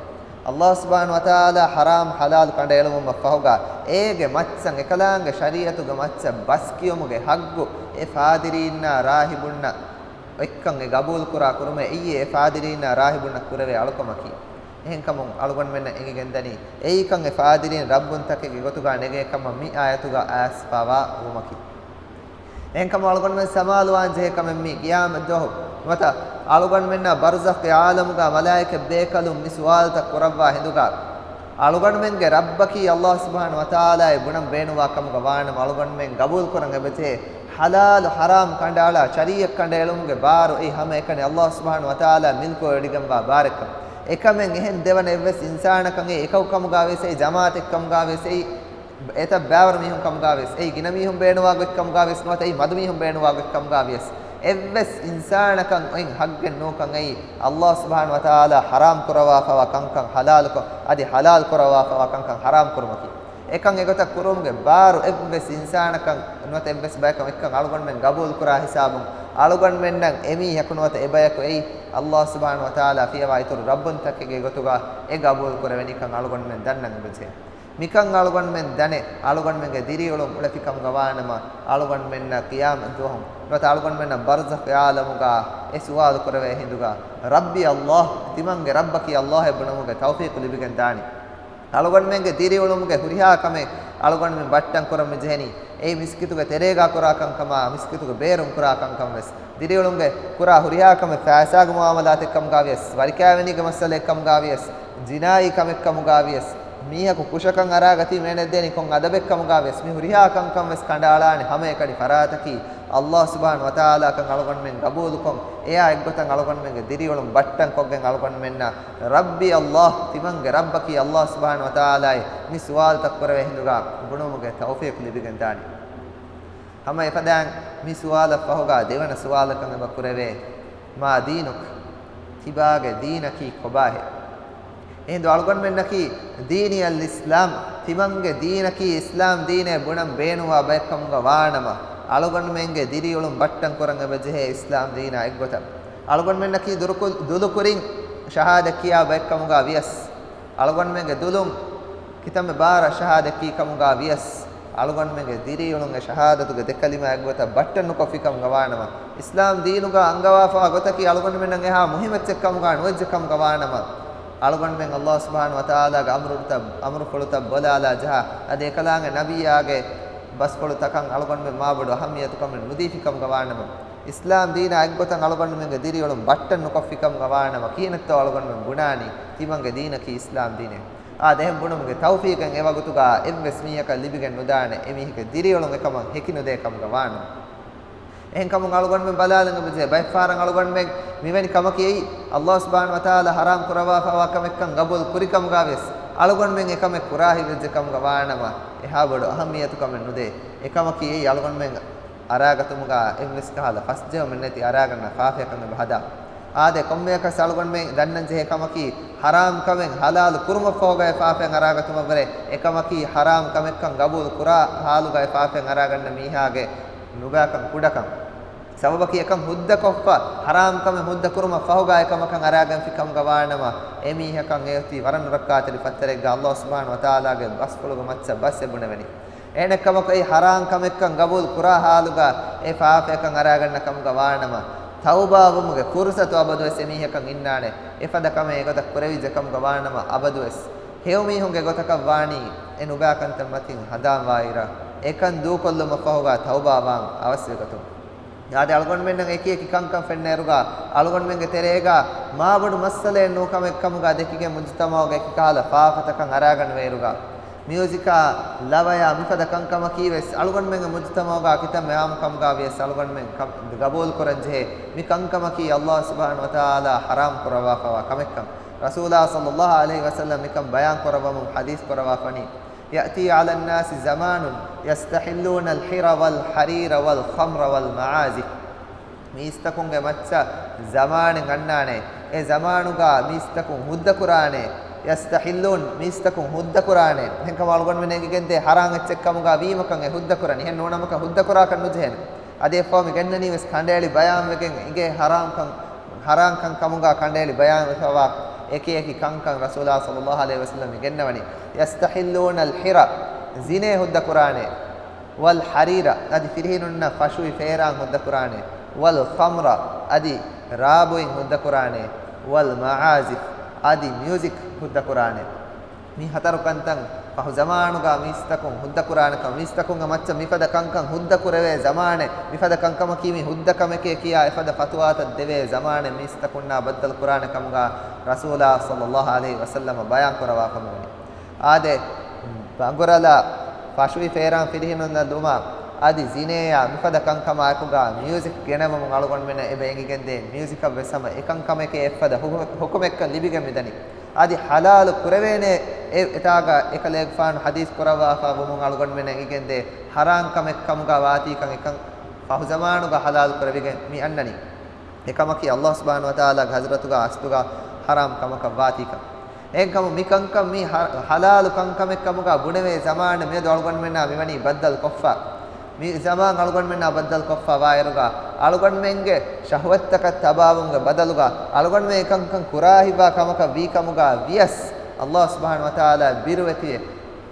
ﷲ ސުބްޙާނަހޫ ވަތަޢާލާ ޙަރާމް ޙަލާލު ކަނޑައެޅުމުން ފަހުގަ، އޭގެ މައްޗަށް އެކަލާނގެ ޝަރީޢަތުގެ މައްޗަށް ބަސްކިޔުމުގެ ޙައްޤު އެ ފާދިރީންނާ ރާހިބުންނަށް އޮތްކަން އެ ގަބޫލުކުރާ ކުރުމޭ، އެއީ އެ ފާދިރީންނާ ރާހިބުންނަށް ކުރެވޭ އަޅުކަމަކީ. އެހެންކަމުން އަޅުގަނޑުމެންނަށް އެނގިގެންދަނީ، އެއީކަން އެ ފާދިރީން ރައްބުންތަކެއްގެ ގޮތުގަ ނެގޭ ކަމަށް މި އާޔަތުގަ އައިސްފަވާ ވުމަކީ. އެހެންކަމުން އަޅުގަނޑުމެން ސަމާލުވާން ޖެހޭ ކަމެއް މީ، ޤިޔާމަތްދުވަހު ނުވަތަ އަޅުގަނޑުމެންނާ ބަރްޒަޚްގެ ޢާލަމުގަ މަލާއިކަ ބޭކަލުން މި ސުވާލުތައް ކުރައްވާ ހިނދުގަ، އަޅުގަނޑުމެންގެ ރައްބަކީ ﷲ ސުބްޙާނަހޫ ވަތަޢާލާއޭ ބުނަން ބޭނުންވާ ކަމުގަ ވާނަމަ، އަޅުގަނޑުމެން ގަބޫލުކުރަން އެބަޖެހޭ. ޙަލާލު ޙަރާމް ކަނޑައަޅާ، ޝަރީޢަތް ކަނޑައެޅުމުގެ ބާރު އެއީ ހަމައެކަނި ﷲ ސުބްޙާނަހޫ ވަތަޢާލާ މިލްކުވެވޮޑިގެންވާ ބާރެއްކަން. އެކަމެއް އެހެން ދެވަނަ އެއްވެސް އިންސާނަކަށް އެއީ، އެކަކު ކަމުގަ ވިޔަސް އެއީ، ޖަމާޢަތެއް ކަމުގަ ވިޔަސް އެއީ، އެތައް ބައިވަރު މީހުން ކަމުގަ ވިޔަސް އެއީ، ގިނަ މީހުން ބޭނުންވާ ގޮތް ކަމުގަ ވިޔަސް ނުވަތަ އެއީ، މަދު މީހުން ބޭނުންވާ ގޮތް ކަމުގަ ވިޔަސް، އެއްވެސް އިންސާނަކަށް އޮތް ޙައްޤެއް ނޫންކަން އެއީ، ﷲ ސުބްޙާނަހޫ ވަތަޢާލާ ޙަރާމް ކުރައްވާފައިވާ ކަންކަން ޙަލާލުކޮށް، އަދި ޙަލާލު ކުރައްވާފައިވާ ކަންކަން ޙަރާމް ކުރުމަކީ. އެކަން އެގޮތަށް ކުރުމުގެ ބާރު އެއްވެސް އިންސާނަކަށް ނުވަތަ އެއްވެސް ބަޔަކަށް އޮތްކަން އަޅުގަނޑުމެން ގަބޫލު ކުރާ ހިސާބުން، އަޅުގަނޑުމެންނަށް އެމީހަކު ނުވަތަ އެބަޔަކު އެއީ، ﷲ ސުބްޙާނަހޫ ވަތަޢާލާ ފިޔަވާ އިތުރު ރައްބުންތަކެއްގެ ގޮތުގަ އެ ގަބޫލު ކުރެވެނީކަން އަޅުގަނޑުމެން ދަންނަން އެބަޖެހޭ. މިކަން އަޅުގަނޑުމެން ދަނެ، އަޅުގަނޑުމެންގެ ދިރިއުޅުން އުޅެފިކަމުގަ ވާނަމަ، އަޅުގަނޑުމެންނަށް ޤިޔާމަތްދުވަހު ނުވަތަ އަޅުގަނޑުމެންނަށް ބަރްޒަޚް ޢާލަމުގަ އެ ސުވާލު ކުރެވޭ ހިނދުގަ، ރައްބީ ﷲ، ތިމަންގެ ރައްބަކީ ﷲ އޭ ބުނުމުގެ ތައުފީޤު ލިބިގެން ދާނީ. އަޅުގަނޑުމެންގެ ދިރިއުޅުމުގެ ހުރިހާ ކަމެއް އަޅުގަނޑުމެން ބައްޓަން ކުރަން މި ޖެހެނީ. އެއީ މިސްކިތުގެ ތެރޭގާ ކުރާ ކަންކަމާ، މިސްކިތުގެ ބޭރުން ކުރާ ކަންކަން ވެސް. ދިރިއުޅުމުގެ ކުރާ ހުރިހާ ކަމެއް ފައިސާގެ މުޢާމަލާތެއް ކަމުގަ ވިޔަސް، ވަރިކާވެނީގެ މައްސަލައެއް ކަމުގަ ވިޔަސް، ޖިނާއީ ކަމެއް ކަމުގަ ވިޔަސް، މީހަކު ކުށަކަށް އަރާގަތީ މޭނެއްދޭނީ ކޮން އަދަބެއް ކަމުގަ ވިޔަސް، މި ހުރިހާ ކަންކަން ވެސް ކަނޑައަޅާނެ ހަމައެކަނި ފަރާތަކީ، ﷲ ސުބްޙާނަހޫ ވަތަޢާލާކަން އަޅުގަނޑުމެން ގަބޫލުކޮށް، އެއާ އެއްގޮތަށް އަޅުގަނޑުމެންގެ ދިރިއުޅުން ބައްޓަން ކޮށްގެން އަޅުގަނޑުމެންނަށް، ރައްބީ ﷲ، ތިމަންގެ ރައްބަކީ ﷲ ސުބްޙާނަހޫ ވަތަޢާލާއޭ މި ސުވާލުތައް ކުރެވޭ ހިނދުގަ ބުނުމުގެ ތައުފީޤު ލިބިގެން ދާނީ. ހަމަ އެފަދައިން މި ސުވާލަށް ފަހުގަ ދެވަނަ ސުވާލަކަށް އެބަ ކުރެވޭ، ما دينك؟ ތިބާގެ ދީނަކީ ކޮބާހޭ؟ އެހިނދު އަޅުގަނޑުމެންނަކީ ދީނީ އަލް އިސްލާމް، ތިމަންގެ ދީނަކީ އިސްލާމް ދީނޭ ބުނަން ބޭނުންވާ ބައެއްކަމުގަ ވާނަމަ، އަޅުގަނޑުމެންގެ ދިރިއުޅުން ބައްޓަން ކުރަން އެބަ ޖެހޭ އިސްލާމް ދީނާ އެއްގޮތަށް. އަޅުގަނޑުމެންނަކީ ދުރުކު-، ދުލުކުރިން ޝަހާދަތް ކިޔާ ބައެއްކަމުގަ ވިޔަސް، އަޅުގަނޑުމެންގެ ދުލުން ކިތަންމެ ބާރަށް ޝަހާދަތް ކީ ކަމުގަ ވިޔަސް، އަޅުގަނޑުމެންގެ ދިރިއުޅުން އެ ޝަހާދަތުގެ ދެ ކަލިމާ އެއްގޮތަށް ބައްޓަން ނުކޮށްފި ކަމުގަ ވާނަމަ، އިސްލާމް ދީނުގަ އަންގަވާފަވާ ގޮތަކީ އަޅުގަނޑުމެންނަށް އެހާ މުހިއްމު އެއްޗެއް ކަމުގަ ނުވެއްޖެ ކަމުގަ ވާނަމަ، އަޅުގަނޑުމެން ﷲ ސުބްޙާނަހޫ ވަތަޢާލާގެ އަމުރުތައް، އަމުރުފުޅުތައް ބަލާލާ ޖަހާ، އަދި އެކަލާނގެ ނަބިއްޔާގެ ބަސްފުޅުތަކަށް އަޅުގަނޑުމެން މާބޮޑު އަހައްމިޔަތުކަމެއް ނުދީފި ކަމުގަ ވާނަމަ، އިސްލާމް ދީނާ އެއްގޮތަށް އަޅުގަނޑުމެންގެ ދިރިއުޅުން ބައްޓަން ނުކޮށްފި ކަމުގަ ވާނަމަ، ކިހިނެއްތޯ އަޅުގަނޑުމެން ބުނާނީ ތިމަންގެ ދީނަކީ އިސްލާމް ދީނޭ. އާދެ، އެހެން ބުނުމުގެ ތައުފީޤެއް އެވަގުތުގަ އެއްވެސް މީހަކަށް ލިބިގެން ނުދާނެ، އެމީހެއްގެ ދިރިއުޅުން އެކަމަށް ހެކި ނުދޭ ކަމުގަ ވާނަމަ. އެހެންކަމުން އަޅުގަނޑުމެން ބަލާލަން އެބަޖެހޭ، ބައެއްފަހަރަށް އަޅުގަނޑުމެން މިވެނި ކަމަކީ އެއީ، ﷲ ސުބްޙާނަހޫ ވަތަޢާލާ ޙަރާމް ކުރައްވާފައިވާ ކަމެއްކަން ގަބޫލު ކުރި ކަމުގަ ވިޔަސް، އަޅުގަނޑުމެން އެކަމެއް ކުރާ ހިތްވެއްޖެ ކަމުގަ ވާނަމަ، އެހާ ބޮޑު އަހައްމިޔަތު ކަމެއް ނުދޭ. އެކަމަކީ އެއީ އަޅުގަނޑުމެން އަރާގަތުމުގަ އެއްވެސް ކަހަލަ ފަސްޖެހުމެއް ނެތި އަރާގަންނަ ފާފަޔަކަށް އެބަ ހަދާ. އާދެ، ކޮންމެއަކަސް އަޅުގަނޑުމެން ދަންނަން ޖެހޭ ކަމަކީ، ޙަރާމް ކަމެއް ޙަލާލު ކުރުމަށްފަހުގައި ފާފައިން އަރާގަތުމަށްވުރެ، އެކަމަކީ ޙަރާމް ކަމެއްކަން ގަބޫލު ކުރާ ޙާލުގައި ފާފައިން އަރާގަންނަ މީހާގެ ނުބައިކަން ކުޑަކަން. ސަބަބަކީ އެކަން ހުއްދަކޮށްފަ، ޙަރާމް ކަމެއް ހުއްދަ ކުރުމަށް ފަހުގައި ކަމަކަށް އަރާގެންފި ކަމުގަ ވާނަމަ، އެމީހަކަށް އެއޮތީ ވަރަށް ނުރައްކާތެރި ފައްތަރެއްގަ ﷲ ސުބްޙާނަހޫ ވަތަޢާލާގެ ބަސްފުޅުގެ މައްޗަށް ބަސް އެބުނެވެނީ. އެހެނެއްކަމަކު އެއީ ޙަރާމް ކަމެއްކަން ގަބޫލު ކުރާ ޙާލުގަ އެ ފާފަޔަކަށް އަރާގަންނަ ކަމުގަ ވާނަމަ، ތައުބާވުމުގެ ފުރުޞަތު އަބަދުވެސް އެމީހަކަށް އިންނާނެ. އެފަދަ ކަމެއް އެގޮތަށް ކުރެވިއްޖެ ކަމުގަ ވާނަމަ، އަބަދުވެސް ހެޔޮމީހުންގެ ގޮތަކަށް ވާނީ އެ ނުބައިކަންތައް މަތިން ހަނދާންވާއިރަށް، އެކަން ދޫކޮށްލުމަށްފަހުގަ ތައުބާވާން އަވަސްވިގަތުން. އާދެ، އަޅުގަނޑުމެންނަށް އެކި އެކި ކަންކަން ފެންނައިރުގަ، އަޅުގަނޑުމެންގެ ތެރޭގަ މާބޮޑު މައްސަލައެއް ނޫން ކަމެއް ކަމުގަ ދެކިގެން މުޖުތަމަޢުގަ އެކި ކަހަލަ ފާފަތަކަށް އަރާގަންނަވައިރުގަ، މިއުޒިކާ، ލަވަޔާ މިފަދަ ކަންކަމަކީ ވެސް އަޅުގަނޑުމެންގެ މުޖުތަމަޢުގަ ކިތަންމެ ޢާއްމު ކަމުގަ ވިޔަސް އަޅުގަނޑުމެން ކަ-، ގަބޫލު ކުރަން ޖެހޭ މި ކަންކަމަކީ ﷲ ސުބްޙާނަހޫ ވަތަޢާލާ ޙަރާމް ކުރައްވާފައިވާ ކަމެއްކަން. ރަސޫލާ ޞައްލައްލާހު ޢަލައިހި ވަސައްލަމް މިކަން ބަޔާން ކުރައްވަމުން ޙަދީޘް ކުރައްވާފަނީ، يأتي على الناس زمان يستحلون الحر والحرير والخمر والمعازف. މީސްތަކުންގެ މައްޗަށް ޒަމާނެއް އަންނާނެ. އެ ޒަމާނުގަ މީސްތަކުން ހުއްދަކުރާނެ. يستحلون، މީސްތަކުން ހުއްދަކުރާނެ. އެހެންކަމުން އަޅުގަނޑުމެން އެނގިގެންދޭ ޙަރާމް އެއްޗެއްކަމުގަ ވީމަކަން އެ ހުއްދަކުރަނީ. އެހެން ނޫނަމަކަށް ހުއްދަކުރާކަށް ނުޖެހޭނެ. އަދި އެއްފަހު މި ގެންނަނީ ވެސް ކަނޑައެޅި ބަޔާންވެގެން އިނގޭ ޙަރާމްކަން، ޙަރާމްކަން ކަމުގަ ކަނޑައެޅި ބަޔާންވެފައިވާ އެކި އެކި ކަންކަން ރަސޫލާ ޞައްލައްލާހު ޢަލައިހި ވަސައްލަމް މި ގެންނަވަނީ. يستحلون الحر، ޒިނޭ ހުއްދަކުރާނެ. والحرير، އަދި ފިރިހެނުންނަށް ފަށުވި ފޭރާން ހުއްދަކުރާނެ. والخمر، އަދި ރާބުއިން ހުއްދަކުރާނެ. والمعازف، އަދި މިއުޒިކް ހުއްދަކުރާނެ. މި ހަތަރު ކަންތައް ފަހު ޒަމާނުގަ މީސްތަކުން ހުއްދަކުރާނެކަން، މީސްތަކުންގެ މައްޗަށް މިފަދަ ކަންކަން ހުއްދަކުރެވޭ ޒަމާނެއް، މިފަދަ ކަންކަމަކީ މި ހުއްދަ ކަމެކޭ ކިޔާ އެފަދަ ފަތުވާތައް ދެވޭ ޒަމާނެއް މީސްތަކުންނާ ބައްދަލު ކުރާނެ ކަމުގަ ރަސޫލާ ޞައްލައްލާހު ޢަލައިހި ވަސައްލަމަ ބަޔާން ކުރައްވާފަ މިވަނީ. އާދެ، ބަނގުރަލާ، ފަށުވި ފޭރާން ފިރިހެނުންނަށް ލުމާ، އަދި ޒިނޭއާ މިފަދަ ކަންކަމާއެކުގަ މިއުޒިކް ގެނައްވަމުން އަޅުގަނޑުމެންނަށް އެބަ އެނގިގެންދޭ މިއުޒިކަށް ވެސް ހަމަ އެކަން ކަމެކޭ އެއްފަދަ ހު-، ހުކުމެއްކަން ލިބިގެން މިދަނީ. އަދި ޙަލާލު ކުރެވޭނެ އެ-، އެތާގަ އެކަލޭގެފާނު ޙަދީޘް ކުރައްވާފަ ވުމުން އަޅުގަނޑުމެންނަށް އެނގިގެންދޭ ޙަރާމް ކަމެއް ކަމުގަ ވާތީކަން އެކަން ފަހު ޒަމާނުގަ ޙަލާލު ކުރެވިގެން މި އަންނަނީ. އެކަމަކީ ﷲ ސުބްޙާނަހޫ ވަތަޢާލާގެ ޙަޟްރަތުގަ އަސްލުގަ ޙަރާމް ކަމަކަށް ވާތީކަން. އެހެންކަމުން މި ކަންކަން މި ޙަ-، ޙަލާލު ކަންކަމެއް ކަމުގަ ބުނެވޭ ޒަމާން މިއަދު އަޅުގަނޑުމެންނާ މިވަނީ ބައްދަލު ކޮށްފަ. މި ޒަމާން އަޅުގަނޑުމެންނާ ބައްދަލު ކޮށްފަ ވާއިރުގަ، އަޅުގަނޑުމެންގެ ޝަހުވަތްތަކަށް ތަބާވުމުގެ ބަދަލުގަ، އަޅުގަނޑުމެން އެކަންކަން ކުރާ ހިތްވާ ކަމަކަށް ވީ ކަމުގަ ވިޔަސް، ﷲ ސުބްޙާނަހޫ ވަތަޢާލާ ބިރުވެތިވެ،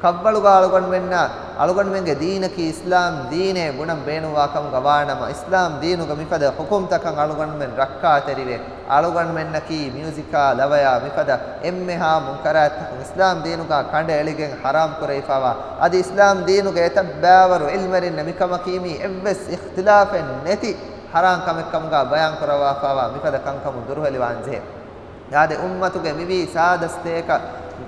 ކަށްވަޅުގަ އަޅުގަނޑުމެންނަށް، އަޅުގަނޑުމެންގެ ދީނަކީ އިސްލާމް ދީނޭ ބުނަން ބޭނުންވާ ކަމުގަ ވާނަމަ، އިސްލާމް ދީނުގެ މިފަދަ ޙުކުމްތަކަށް އަޅުގަނޑުމެން ރައްކާތެރިވެ، އަޅުގަނޑުމެންނަކީ މިއުޒިކާ، ލަވަޔާ މިފަދަ އެންމެހާ މުންކަރާތްތަކުން އިސްލާމް ދީނުގަ ކަނޑައެޅިގެން ޙަރާމް ކުރެވިފައިވާ، އަދި އިސްލާމް ދީނުގެ އެތައް ބައިވަރު ޢިލްމުވެރިންނަށް މިކަމަކީ މީ އެއްވެސް އިޚްތިލާފެއް ނެތި ޙަރާމް ކަމެއް ކަމުގަ ބަޔާން ކުރައްވާފައިވާ މިފަދަ ކަންކަމުން ދުރުހެލިވާން ޖެހޭ. އާދެ، އުއްމަތުގެ މިވީ ސާދަ ސަތޭކަ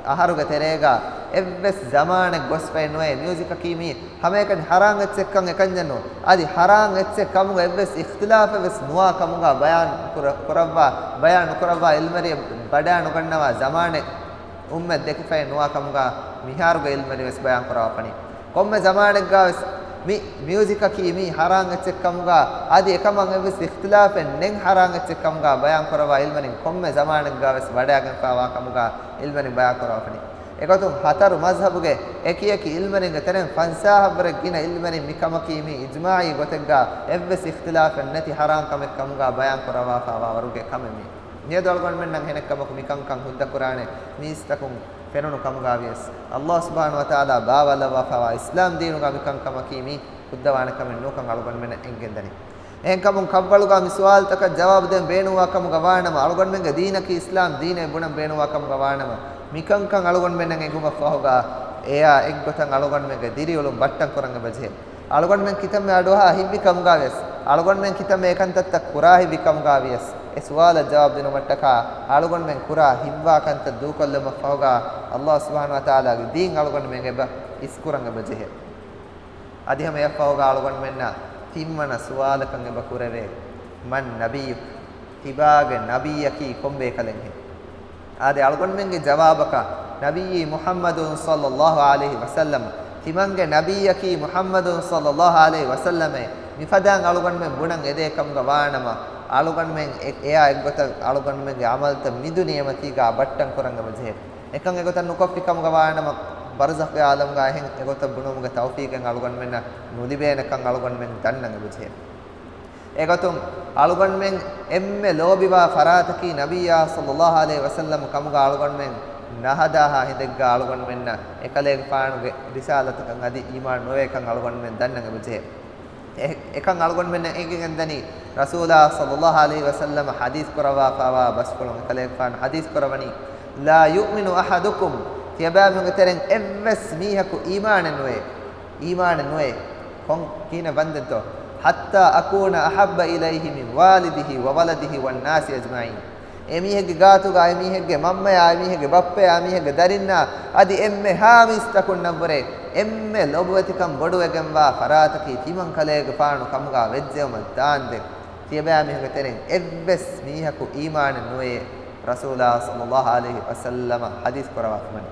އަހަރުގެ ތެރޭގަ އެއްވެސް ޒަމާނެއް ގޮސްފައެއް ނުވޭ. މިއުޒިކަކީ މީ ހަމައެކަނި ޙަރާމް އެއްޗެއްކަން އެކަންޏެއް ނޫން. އަދި ޙަރާމް އެއްޗެއް ކަމުގަ އެއްވެސް އިޚްތިލާފެއް ވެސް ނުވާ ކަމުގަ ބަޔާން ކުރަ-، ކުރައްވާ، ބަޔާން ނުކުރައްވާ ޢިލްމުވެރިން ބަޑާ ނުގަންނަވާ ޒަމާނެއް އުއްމަތް ދެކިފައެއް ނުވާ ކަމުގަ މިހާރުގެ ޢިލްމުވެރިން ވެސް ބަޔާން ކުރައްވާފަނީ. ކޮންމެ ޒަމާނެއްގަ ވެސް މި މިއުޒިކަކީ މީ ޙަރާމް އެއްޗެއް ކަމުގަ، އަދި އެކަމަށް އެއްވެސް އިޚްތިލާފެއް ނެތް ޙަރާމް އެއްޗެއް ކަމުގަ ބަޔާން ކުރައްވާ ޢިލްމުވެރިން ކޮންމެ ޒަމާނެއްގަ ވެސް ވަޑައިގެންފައިވާ ކަމުގަ ޢިލްމުވެރިން ބަޔާން ކުރައްވާފަނީ. އެގޮތުން ހަތަރު މަޒްހަބުގެ އެކި އެކި ޢިލްމުވެރިންގެ ތެރެއިން ފަންސާހަށްވުރެ ގިނަ ޢިލްމުވެރިން މިކަމަކީ މީ އިޖްމާޢީ ގޮތެއްގަ އެއްވެސް އިޚްތިލާފެއް ނެތި ޙަރާމް ކަމެއް ކަމުގަ ބަޔާން ކުރައްވާފައިވާ ވަރުގެ ކަމެއް މީ. މިއަދު އަޅުގަނޑުމެންނަށް ހެނެއްކަމަކު މިކަންކަން ހުއްދަ ކުރާނެ މީސްތަކުން ފެނުނު ކަމުގަ ވިޔަސް، ﷲ ސުބްޙާނަހޫ ވަތަޢާލާ ބާވައްލަވާފައިވާ އިސްލާމް ދީނުގަ މިކަންކަމަކީ މީ ހުއްދަވާނެ ކަމެއް ނޫންކަން އަޅުގަނޑުމެންނަށް އެނގިގެންދަނީ. އެހެންކަމުން ކަށްވަޅުގަ މި ސުވާލުތަކަށް ޖަވާބު ދޭން ބޭނުންވާ ކަމުގަ ވާނަމަ، އަޅުގަނޑުމެންގެ ދީނަކީ އިސްލާމް ދީނޭ ބުނަން ބޭނުންވާ ކަމުގަ ވާނަމަ، މިކަންކަން އަޅުގަނޑުމެންނަށް އެނގުމަށްފަހުގަ އެޔާ އެއްގޮތަށް އަޅުގަނޑުމެންގެ ދިރިއުޅުން ބައްޓަން ކުރަން އެބަޖެހޭ. އަޅުގަނޑުމެން ކިތަންމެ އަޑުއަހާ ހިތްވި ކަމުގަ ވިޔަސް، އަޅުގަނޑުމެން ކިތަންމެ އެކަންތައްތައް ކުރާ ހިތްވި ކަމުގަ ވިޔަސް، އެ ސުވާލަށް ޖަވާބު ދިނުމަށްޓަކާ އަޅުގަނޑުމެން ކުރާ ހިތްވާ ކަންތައް ދޫކޮށްލުމަށްފަހުގަ ﷲ ސުބްޙާނަހޫ ވަތަޢާލާގެ ދީން އަޅުގަނޑުމެން އެބަ އިސްކުރަން އެބަޖެހޭ. އަދި ހަމަ އެއަށްފަހުގަ އަޅުގަނޑުމެންނަށް ތިންވަނަ ސުވާލަކަށް އެބަ ކުރެވޭ، މަން ނަބިއްޔުކަ؟ ތިބާގެ ނަބިއްޔަކީ ކޮން ބޭކަލެއްހެން؟ އާދެ، އަޅުގަނޑުމެންގެ ޖަވާބަކަށް ނަބިއްޔީ މުޙައްމަދު ޞައްލައްލާހު ޢަލައިހި ވަސައްލަމަ، ތިމަންގެ ނަބިއްޔަކީ މުޙައްމަދު ޞައްލައްލާހު ޢަލައިހި ވަސައްލަމޭ، މިފަދައިން އަޅުގަނޑުމެން ބުނަން އެދޭ ކަމުގަ ވާނަމަ، އަޅުގަނޑުމެން އެ-، އެއާ އެއްގޮތަށް އަޅުގަނޑުމެންގެ ޢަމަލުތައް މި ދުނިޔެމަތީގަ ބައްޓަން ކުރަން އެބަޖެހޭ. އެކަން އެގޮތަށް ނުކޮށްފި ކަމުގަ ވާނަމަ، ބަރްޒަޚްގެ ޢާލަމްގަ އެހެން އެގޮތަށް ބުނުމުގެ ތައުފީޤެއް އަޅުގަނޑުމެންނަށް ނުލިބޭނެކަން އަޅުގަނޑުމެން ދަންނަން އެބަޖެހޭ. އެގޮތުން އަޅުގަނޑުމެން އެންމެ ލޯބިވާ ފަރާތަކީ ނަބިއްޔާ ޞައްލައްލާހު ޢަލައިހި ވަސައްލަމް ކަމުގަ އަޅުގަނޑުމެން ނަހަދާހާ ހިނދެއްގަ އަޅުގަނޑުމެންނަށް އެކަލޭގެފާނުގެ ރިސާލަތަކަށް އަދި އީމާން ނުވޭކަން އަޅުގަނޑުމެން ދަންނަން އެބަޖެހޭ. އެ-، އެކަން އަޅުގަނޑުމެންނަށް އެނގިގެންދަނީ، ރަސޫލާ ޞައްލައްލާހު ޢަލައިހި ވަސައްލަމަ ޙަދީޘް ކުރައްވާފައިވާ ބަސްފުޅުން އެކަލޭގެފާނު ޙަދީޘް ކުރައްވަނީ، "لا يؤمن أحدكم، ތިޔަބައިމީހުންގެ ތެރެއިން އެއްވެސް މީހަކު އީމާނެއް ނުވޭ، އީމާނެއް ނުވޭ، ކޮން ކިހިނެއް ވަންދެންތޯ؟ حتى أكون أحب إليه من والده وولده والناس أجمعين." އެމީހެއްގެ ގާތުގަ އެމީހެއްގެ މަންމަޔާ، އެމީހެއްގެ ބައްޕަޔާ، އެމީހެއްގެ ދަރިންނާ އަދި އެންމެހާ މީސްތަކުންނަށްވުރެ އެންމެ ލޯބިވެތިކަން ބޮޑުވެގެންވާ ފަރާތަކީ ތިމަންކަލޭގެފާނު ކަމުގަ ވެއްޖެއުމަށް ދާންދެން، ތިޔަބައިމީހުންގެ ތެރެއިން އެއްވެސް މީހަކު އީމާނެއް ނުވޭ، ރަސޫލާ ޞައްލައްލާހު ޢަލައިހި ވަސައްލަމަ ޙަދީޘް ކުރައްވާފަ ވަނީ.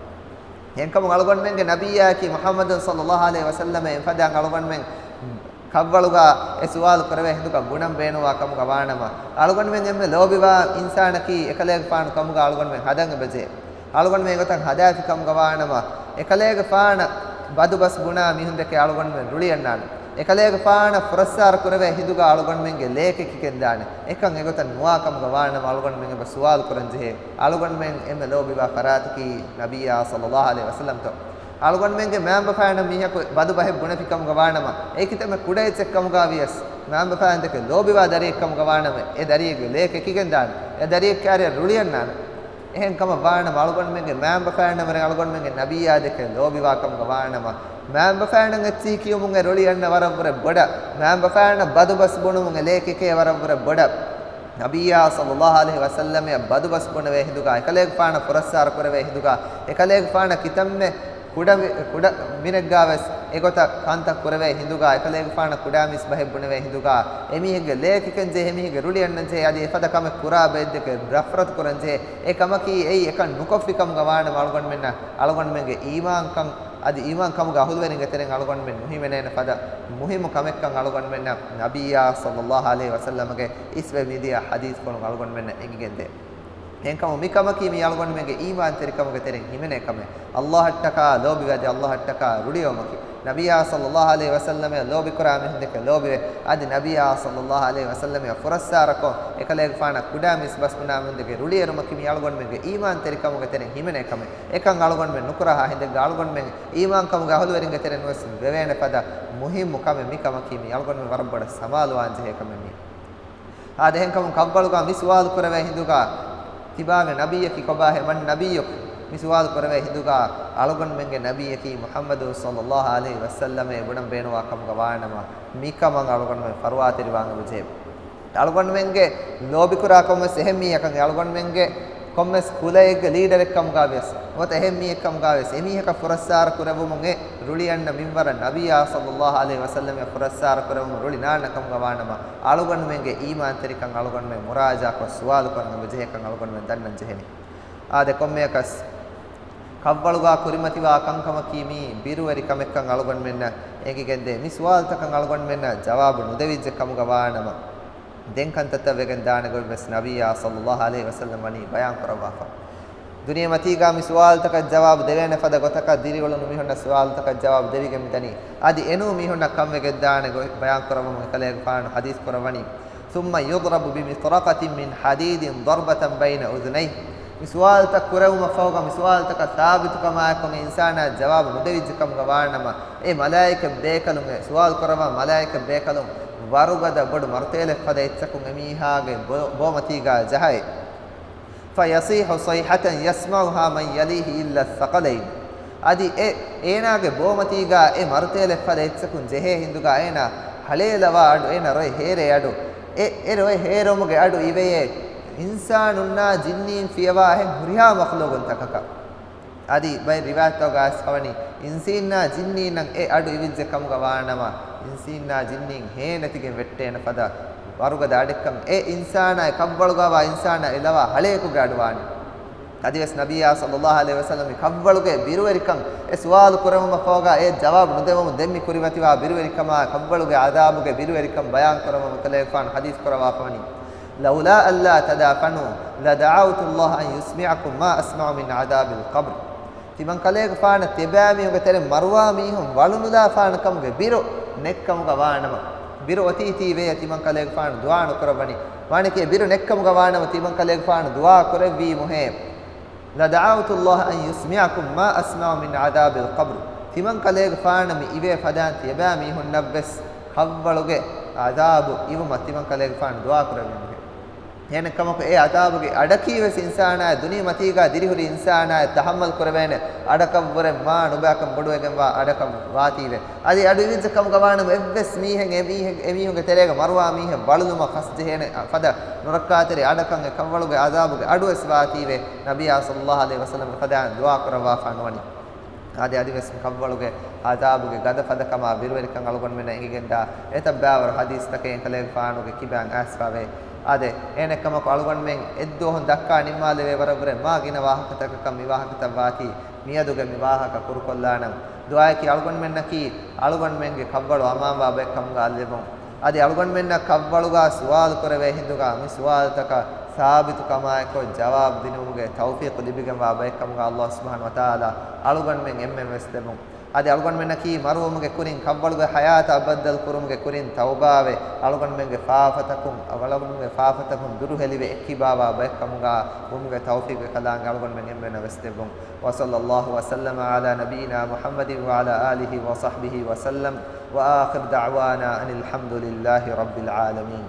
އެހެންކަމުން އަޅުގަނޑުމެންގެ ނަބިއްޔާއަކީ މުޙައްމަދު ޞައްލައްލާހު ޢަލައިހި ވަސައްލަމަ އެފަދައިން އަޅުގަނޑުމެން ކައްވަޅުގަ އެ ސުވާލު ކުރެވޭ ހިނދުގަ ބުނަން ބޭނުންވާ ކަމުގަ ވާނަމަ، އަޅުގަނޑުމެން އެންމެ ލޯބިވާ އިންސާނަކީ އެކަލޭގެފާނު ކަމުގަ އަޅުގަނޑުމެން ހަދަން އެބަޖެހޭ. އަޅުގަނޑުމެން އެގޮތަށް ހަދާފި ކަމުގަ ވާނަމަ، އެކަލޭގެފާނަށް ބަދުބަސް ބުނާ މީހުންދެކެ އަޅުގަނޑުމެން ރުޅިއަންނާނެ. އެކަލޭގެފާނަށް ފުރައްސާރަ ކުރެވޭ ހިނދުގަ އަޅުގަނޑުމެންގެ ލޭކެކިގެންދާނެ. އެކަން އެގޮތަށް ނުވާ ކަމުގަ ވާނަމަ، އަޅުގަނޑުމެން އެބަ ސުވާލު ކުރަންޖެހޭ، އަޅުގަނޑުމެން އެންމެ ލޯބިވާ ފަރާތަކީ ނަބިއްޔާ ޞައްލައްލާހު ޢަލައިހި ވަސައްލަމްތޯ؟ އަޅުގަނޑުމެންގެ މައިންބަފައިންނަށް މީހަކު ބަދު ބަހެއް ބުނެފި ކަމުގަ ވާނަމަ، އެކިތަންމެ ކުޑަ އެއްޗެއް ކަމުގަ ވިޔަސް، މައިންބަފައިންދެކެ ލޯބިވާ ދަރިއެއް ކަމުގަ ވާނަމަ، އެ ދަރިއެއްގެ ލޭ ކެކިގެން ދާނެ. އެ ދަރިއެއް ކާރިއަށް ރުޅިއަންނާނެ. އެހެން ކަމަށް ވާނަމަ، އަޅުގަނޑުމެންގެ މައިންބަފައިންނަށް ވުރެ އަޅުގަނޑުމެންގެ ނަބިއްޔާ ދެކެ ލޯބިވާ ކަމުގަ ވާނަމަ، މައިންބަފައިންނަށް އެއްޗިހި ކިޔުމުން އެ ރުޅި އަންނަ ވަރަށްވުރެ ބޮޑަށް، މައިންބަފައިންނަށް ބަދުބަސް ބުނުމުން އެ ލޭ ކެކޭ ވަރަށްވުރެ ބޮޑަށް. ނަބިއްޔާ ޞައްލައްލާހު ޢަލައިހި ވަސައްލަމައަށް ބަދުބަސް ބުނެވޭ ހިނދުގަ، އެކަލޭގެފާނަށް ފުރައްސާރަ ކުރެވޭ ހިނދުގަ، އެކަލޭގެފާނަށް ކިތަންމެ ކުޑަ މި-، ކުޑަ މިނެއްގަ ވެސް އެގޮތަށް ކަންތައް ކުރެވޭ ހިނދުގަ، އެކަލޭގެފާނަށް ކުޑަ މީސް ބަހެއް ބުނެވޭ ހިނދުގަ، އެމީހެއްގެ ލޭ ކެކެން ޖެހޭ، އެމީހެއްގެ ރުޅި އަންނަން ޖެހޭ، އަދި އެފަދަ ކަމެއް ކުރާ ބައެއްދެކެ ނަފްރަތު ކުރަން ޖެހޭ. އެ ކަމަކީ އެއީ އެކަން ނުކޮށްފި ކަމުގަ ވާނަމަ، އަޅުގަނޑުމެންނަށް އަޅުގަނޑުމެންގެ އީމާންކަން އަދި އީމާން ކަމުގެ އަހުލުވެރިންގެ ތެރެއިން އަޅުގަނޑުމެން ނުހިމެނޭނެ ފަދަ މުހިއްމު ކަމެއްކަން އަޅުގަނޑުމެންނަށް ނަބިއްޔާ ޞައްލައްލާހު ޢަލައިހި ވަސައްލަމަގެ އިސްވެ މިދިޔަ ޙަދީޘްފުޅުން އަޅުގަނޑުމެންނަށް އެނގިގެންދޭ. އެހެންކަމުން މިކަމަކީ މީ އަޅުގަނޑުމެންގެ އީމާންތެރިކަމުގެ ތެރެއިން ހިމެނޭ ކަމެއް. ﷲއަށްޓަކާ ލޯބިވެ އަދި ﷲއަށްޓަކާ ރުޅިއައުމަކީ. ނަބިއްޔާ ޞައްލައްލާހު ޢަލައިހި ވަސައްލަމައަށް ލޯބިކުރާ މީހުންދެކެ ލޯބިވެ އަދި ނަބިއްޔާ ޞައްލައްލާހު ޢަލައިހި ވަސައްލަމައަށް ފުރައްސާރަކޮށް، އެކަލޭގެފާނަށް ކުޑަ މީސް ބަސް ބުނާ މީހުންދެކެ ރުޅިއެރުމަކީ މީ އަޅުގަނޑުމެންގެ އީމާންތެރިކަމުގެ ތެރެއިން ހިމެނޭ ކަމެއް. އެކަން އަޅުގަނޑުމެން ނުކުރާހާ ހިނދެއްގަ އަޅުގަނޑުމެން އީމާންކަމުގެ އަހުލުވެރިންގެ ތެރެއިން ވެސް ވެވޭނެ ފަދަ މުހިއްމު ކަމެއް މިކަމަކީ މީ އަޅުގަނޑުމެން ވަރަށް ބޮޑަށް ސަމާލުވާން ޖެހޭ ކަމެއް މީ. އާދެ، އެހެންކަމުން ކައްވަޅުގަ މި ސުވާލު ކުރެވޭ ހިނދުގަ، ތިބާގެ ނަބިއްޔަކީ ކޮބާހޭ؟ މަން ނަބިއްޔުކަ؟ މި ސުވާލު ކުރެވޭ ހިނދުގަ، އަޅުގަނޑުމެންގެ ނަބިއްޔަކީ މުޙައްމަދު ޞައްލައްލާހު ޢަލައިހި ވަސައްލަމޭ ބުނަން ބޭނުވާ ކަމުގަ ވާނަމަ، މިކަމަށް އަޅުގަނޑުމެން ފަރުވާތެރިވާން އެބަޖެހޭ. އަޅުގަނޑުމެންގެ ލޯބިކުރާ ކޮންމެސް އެހެން މީހަކަށް، އަޅުގަނޑުމެންގެ ކޮންމެސް ކުލައެއްގެ ލީޑަރެއް ކަމުގަ ވިޔަސް، ނުވަތަ އެހެން މީހެއް ކަމުގަ ވިޔަސް، އެމީހަކަށް ފުރައްސާރަ ކުރެވުމުން އެ ރުޅި އަންނަ މިންވަރަށް ނަބިއްޔާ ޞައްލައްލާހު ޢަލައިހި ވަސައްލަމައަށް ފުރައްސާރަ ކުރެވުމުން ރުޅި ނާންނަ ކަމުގަ ވާނަމަ، އަޅުގަނޑުމެންގެ އީމާންތެރިކަން އަޅުގަނޑުމެން މުރާޖާކޮށް ސުވާލު ކުރަން އެބަޖެހޭކަން އަޅުގަނޑުމެން ދަންނަން ޖެހެނީ. އާދެ، ކޮންމެއަކަސް ކައްވަޅުގަ ކުރިމަތިވާ ކަންކަމަކީ މީ ބިރުވެރި ކަމެއްކަން އަޅުގަނޑުމެންނަށް އެނގިގެންދޭ. މި ސުވާލުތަކަށް އަޅުގަނޑުމެންނަށް ޖަވާބު ނުދެވިއްޖެ ކަމުގަ ވާނަމަ، ދެން ކަންތައްތައް ވެގެން ދާނެ ގޮތްވެސް ނަބިއްޔާ ޞައްލައްލާހު ޢަލައިހި ވަސައްލަމް ވަނީ ބަޔާން ކުރައްވާފަ. ދުނިޔެމަތީގަ މި ސުވާލުތަކަށް ޖަވާބު ދެވޭނެ ފަދަ ގޮތަކަށް ދިރިއުޅުނު މީހުންނަށް ސުވާލުތަކަށް ޖަވާބު ދެވިގެން މިދަނީ. އަދި އެނޫން މީހުންނަށް ކަންވެގެންދާނެ ގޮތް ބަޔާން ކުރައްވަމުން އެކަލޭގެފާނު ޙަދީޘް ކުރައްވަނީ، ثم يضرب بمطرقة من حديد ضربة بين أذنيه. މި ސުވާލުތައް ކުރެވުމަށް ފަހުގަ މި ސުވާލުތަކަށް ސާބިތުކަމާއެކު އެ އިންސާނާ ޖަވާބު ނުދެވިއްޖެ ކަމުގަ ވާނަމަ، އެ މަލާއިކަ ބޭކަލުން، އެ ސުވާލު ކުރައްވާ މަލާއިކަ ބޭކަލުން ވަރުގަދަ ބޮޑު މަރުތައްޔަލެއް ފަދަ އެއްޗަކުން އެމީހާގެ ބޯ-، ބޯމަތީގަ ޖަހައި. فيصيح صيحة يسمعها من يليه إلا الثقلين. އަދި އެ، އޭނާގެ ބޯމަތީގަ އެ މަރުތައްޔަލެއް ފަދަ އެއްޗަކުން ޖެހޭ ހިނދުގަ އޭނާ ހަޅޭލަވާ އަޑު، އޭނާ ރޮއެ ހޭރޭ އަޑު، އެ، އެ ރޮއެ ހޭރުމުގެ އަޑު އިވެޔޭ، އިންސާނުންނާ ޖިންނީން ފިޔަވާ އެހެން ހުރިހާ މަޚްލޫގުންތަކަކަށް. އަދި ބައެއް ރިވާޔަތްތަކުގަ އައިސް ހަވަނީ، އިންސީންނާ ޖިންނީންނަށް އެ އަޑު އިވިއްޖެ ކަމުގަ ވާނަމަ، އިންސީންނާ ޖިންނީން ހޭނެތިގެން ވެއްޓޭނެ ފަދަ ވަރުގަދަ އަޑެއްކަން، އެ އިންސާނާއި ކައްވަޅުގަވާ އިންސާނާ އެލަވާ ހަޅޭކުގެ އަޑު ވާނެ. އަދިވެސް ނަބިއްޔާ ޞައްލައްލާހު ޢަލައިހި ވަސައްލަމް މި ކަށްވަޅުގެ ބިރުވެރިކަން އެ ސުވާލު ކުރެވުމަށް ފަހުގަ އެ ޖަވާބު ނުދެވުމުން ދެން މި ކުރިމަތިވާ ބިރުވެރިކަމާ ކަށްވަޅުގެ ޢަޛާބުގެ ބިރުވެރިކަން ބަޔާން ކުރަމުން ކަލޭގެފާނު ޙަދީޘް ކުރައްވާފަ ވަނީ، لولا ألا تدافنوا لدعوت الله أن يسمعكم ما أسمع من عذاب القبر. ތިމަން ކަލޭގެފާނަށް ތިޔަބައިމީހުންގެ ތެރެއިން މަރުވާ މީހުން ވަޅުނުލާފާނެ ކަމުގެ ބިރު ނެއްކަމުގަ ވާނަމަ، ބިރު އޮތީތީ ވެޔަ ތިމަން ކަލޭގެފާނު ދުޢާ ނުކުރައްވަނީ. ވާނެކޭ ބިރު ނެއްކަމުގަ ވާނަމަ ތިމަން ކަލޭގެފާނު ދުޢާ ކުރެއްވީމުހޭ. لدعوت الله أن يسمعكم ما أسمع من عذاب القبر. ތިމަން ކަލޭގެފާނަށް މި އިވޭ ފަދައިން ތިޔަބައިމީހުންނަށްވެސް ކަށްވަޅުގެ ޢަޛާބު އިވުމަށް ތިމަން ކަލޭގެފާނު ދުޢާ ކުރެއްވީމުހޭ. އެހެނެއްކަމަކު އެ ޢަޛާބުގެ އަޑަކީވެސް އިންސާނާއަށް ދުނިޔެމަތީގަ ދިރިހުރި އިންސާނާއަށް ތަޙައްމަލް ކުރެވޭނެ އަޑަކަށްވުރެ މާ ނުބައިކަން ބޮޑުވެގެންވާ އަޑަކަށް ވާތީވެ. އަދި އަޑު އިވިއްޖެ ކަމުގަ ވާނަމަ އެއްވެސް މީހެއް އެ މީހެއް، އެމީހުންގެ ތެރޭގަ މަރުވާ މީހެއް ވަޅުލުމަށް ޚަސްޖެހޭނެ ފަދަ ނުރައްކާތެރި އަޑަކަށް އެ ކަށްވަޅުގެ ޢަޛާބުގެ އަޑުވެސް ވާތީވެ. ނަބިއްޔާ ޞައްލައްލާހު ޢަލައިހި ވަސައްލަމް އެފަދައިން ދުޢާ ކުރައްވާފާ ނުވަނީ. އާދެ، އަދިވެސް މި ކަށްވަޅުގެ ޢަޛާބުގެ ގަދަ ފަދަކަމާ ބިރުވެރިކަން އަޅުގަނޑުމެންނަށް އެނގިގެންދާ އެތައް ބައިވަރު ޙަދީޘްތަކެއް ކަލޭގެފާނުގެ ކިބައިން އައިސްފަވޭ. އާދެ، އެހެނެއްކަމަކު އަޅުގަނޑުމެން އެއްދުވަހުން ދައްކާ ނިންމާލެވޭ ވަރަށްވުރެ މާ ގިނަ ވާހަކަތަކަކަށް މި ވާހަކަތައް ވާތީ މިއަދުގެ މި ވާހަކަ ކުރުކޮށްލާނަން. ދުޢާއަކީ އަޅުގަނޑުމެންނަކީ އަޅުގަނޑުމެންގެ ކަށްވަޅު އަމާންވާ ބައެއް ކަމުގަ އަލިވެމުން. އަދި އަޅުގަނޑުމެންނަށް ކަށްވަޅުގަ ސުވާލު ކުރެވޭ ހިނދުގަ މި ސުވާލުތަކަށް ސާބިތުކަމާއެކު ޖަވާބު ދިނުމުގެ ތައުފީޤު ލިބިގެންވާ ބައެއްކަމުގަ ﷲ ސުބްޙާނަހޫ ވަތަޢާލާ އަޅުގަނޑުމެން އެންމެން ވެސް ދެމުން. އަދި އަޅުގަނޑުމެންނަކީ މަރުވުމުގެ ކުރިން ކަށްވަޅުގެ ޙަޔާތާ ބައްދަލު ކުރުމުގެ ކުރިން ތައުބާވެ، އަޅުގަނޑުމެންގެ ފާފަތަކުން، އަޅުގަނޑުމެންގެ ފާފަތަކުން ދުރުހެލިވެ އެއްކިބާވާ ބައެއްކަމުގަ ވުމުގެ ތައުފީޤު އެކަލާނގެ އަޅުގަނޑުމެން އެންމެންނަށް ވެސް ދެއްވުން. وصلى الله وسلم على نبينا محمد وعلى آله وصحبه وسلم، وآخر دعوانا أن الحمد لله رب العالمين.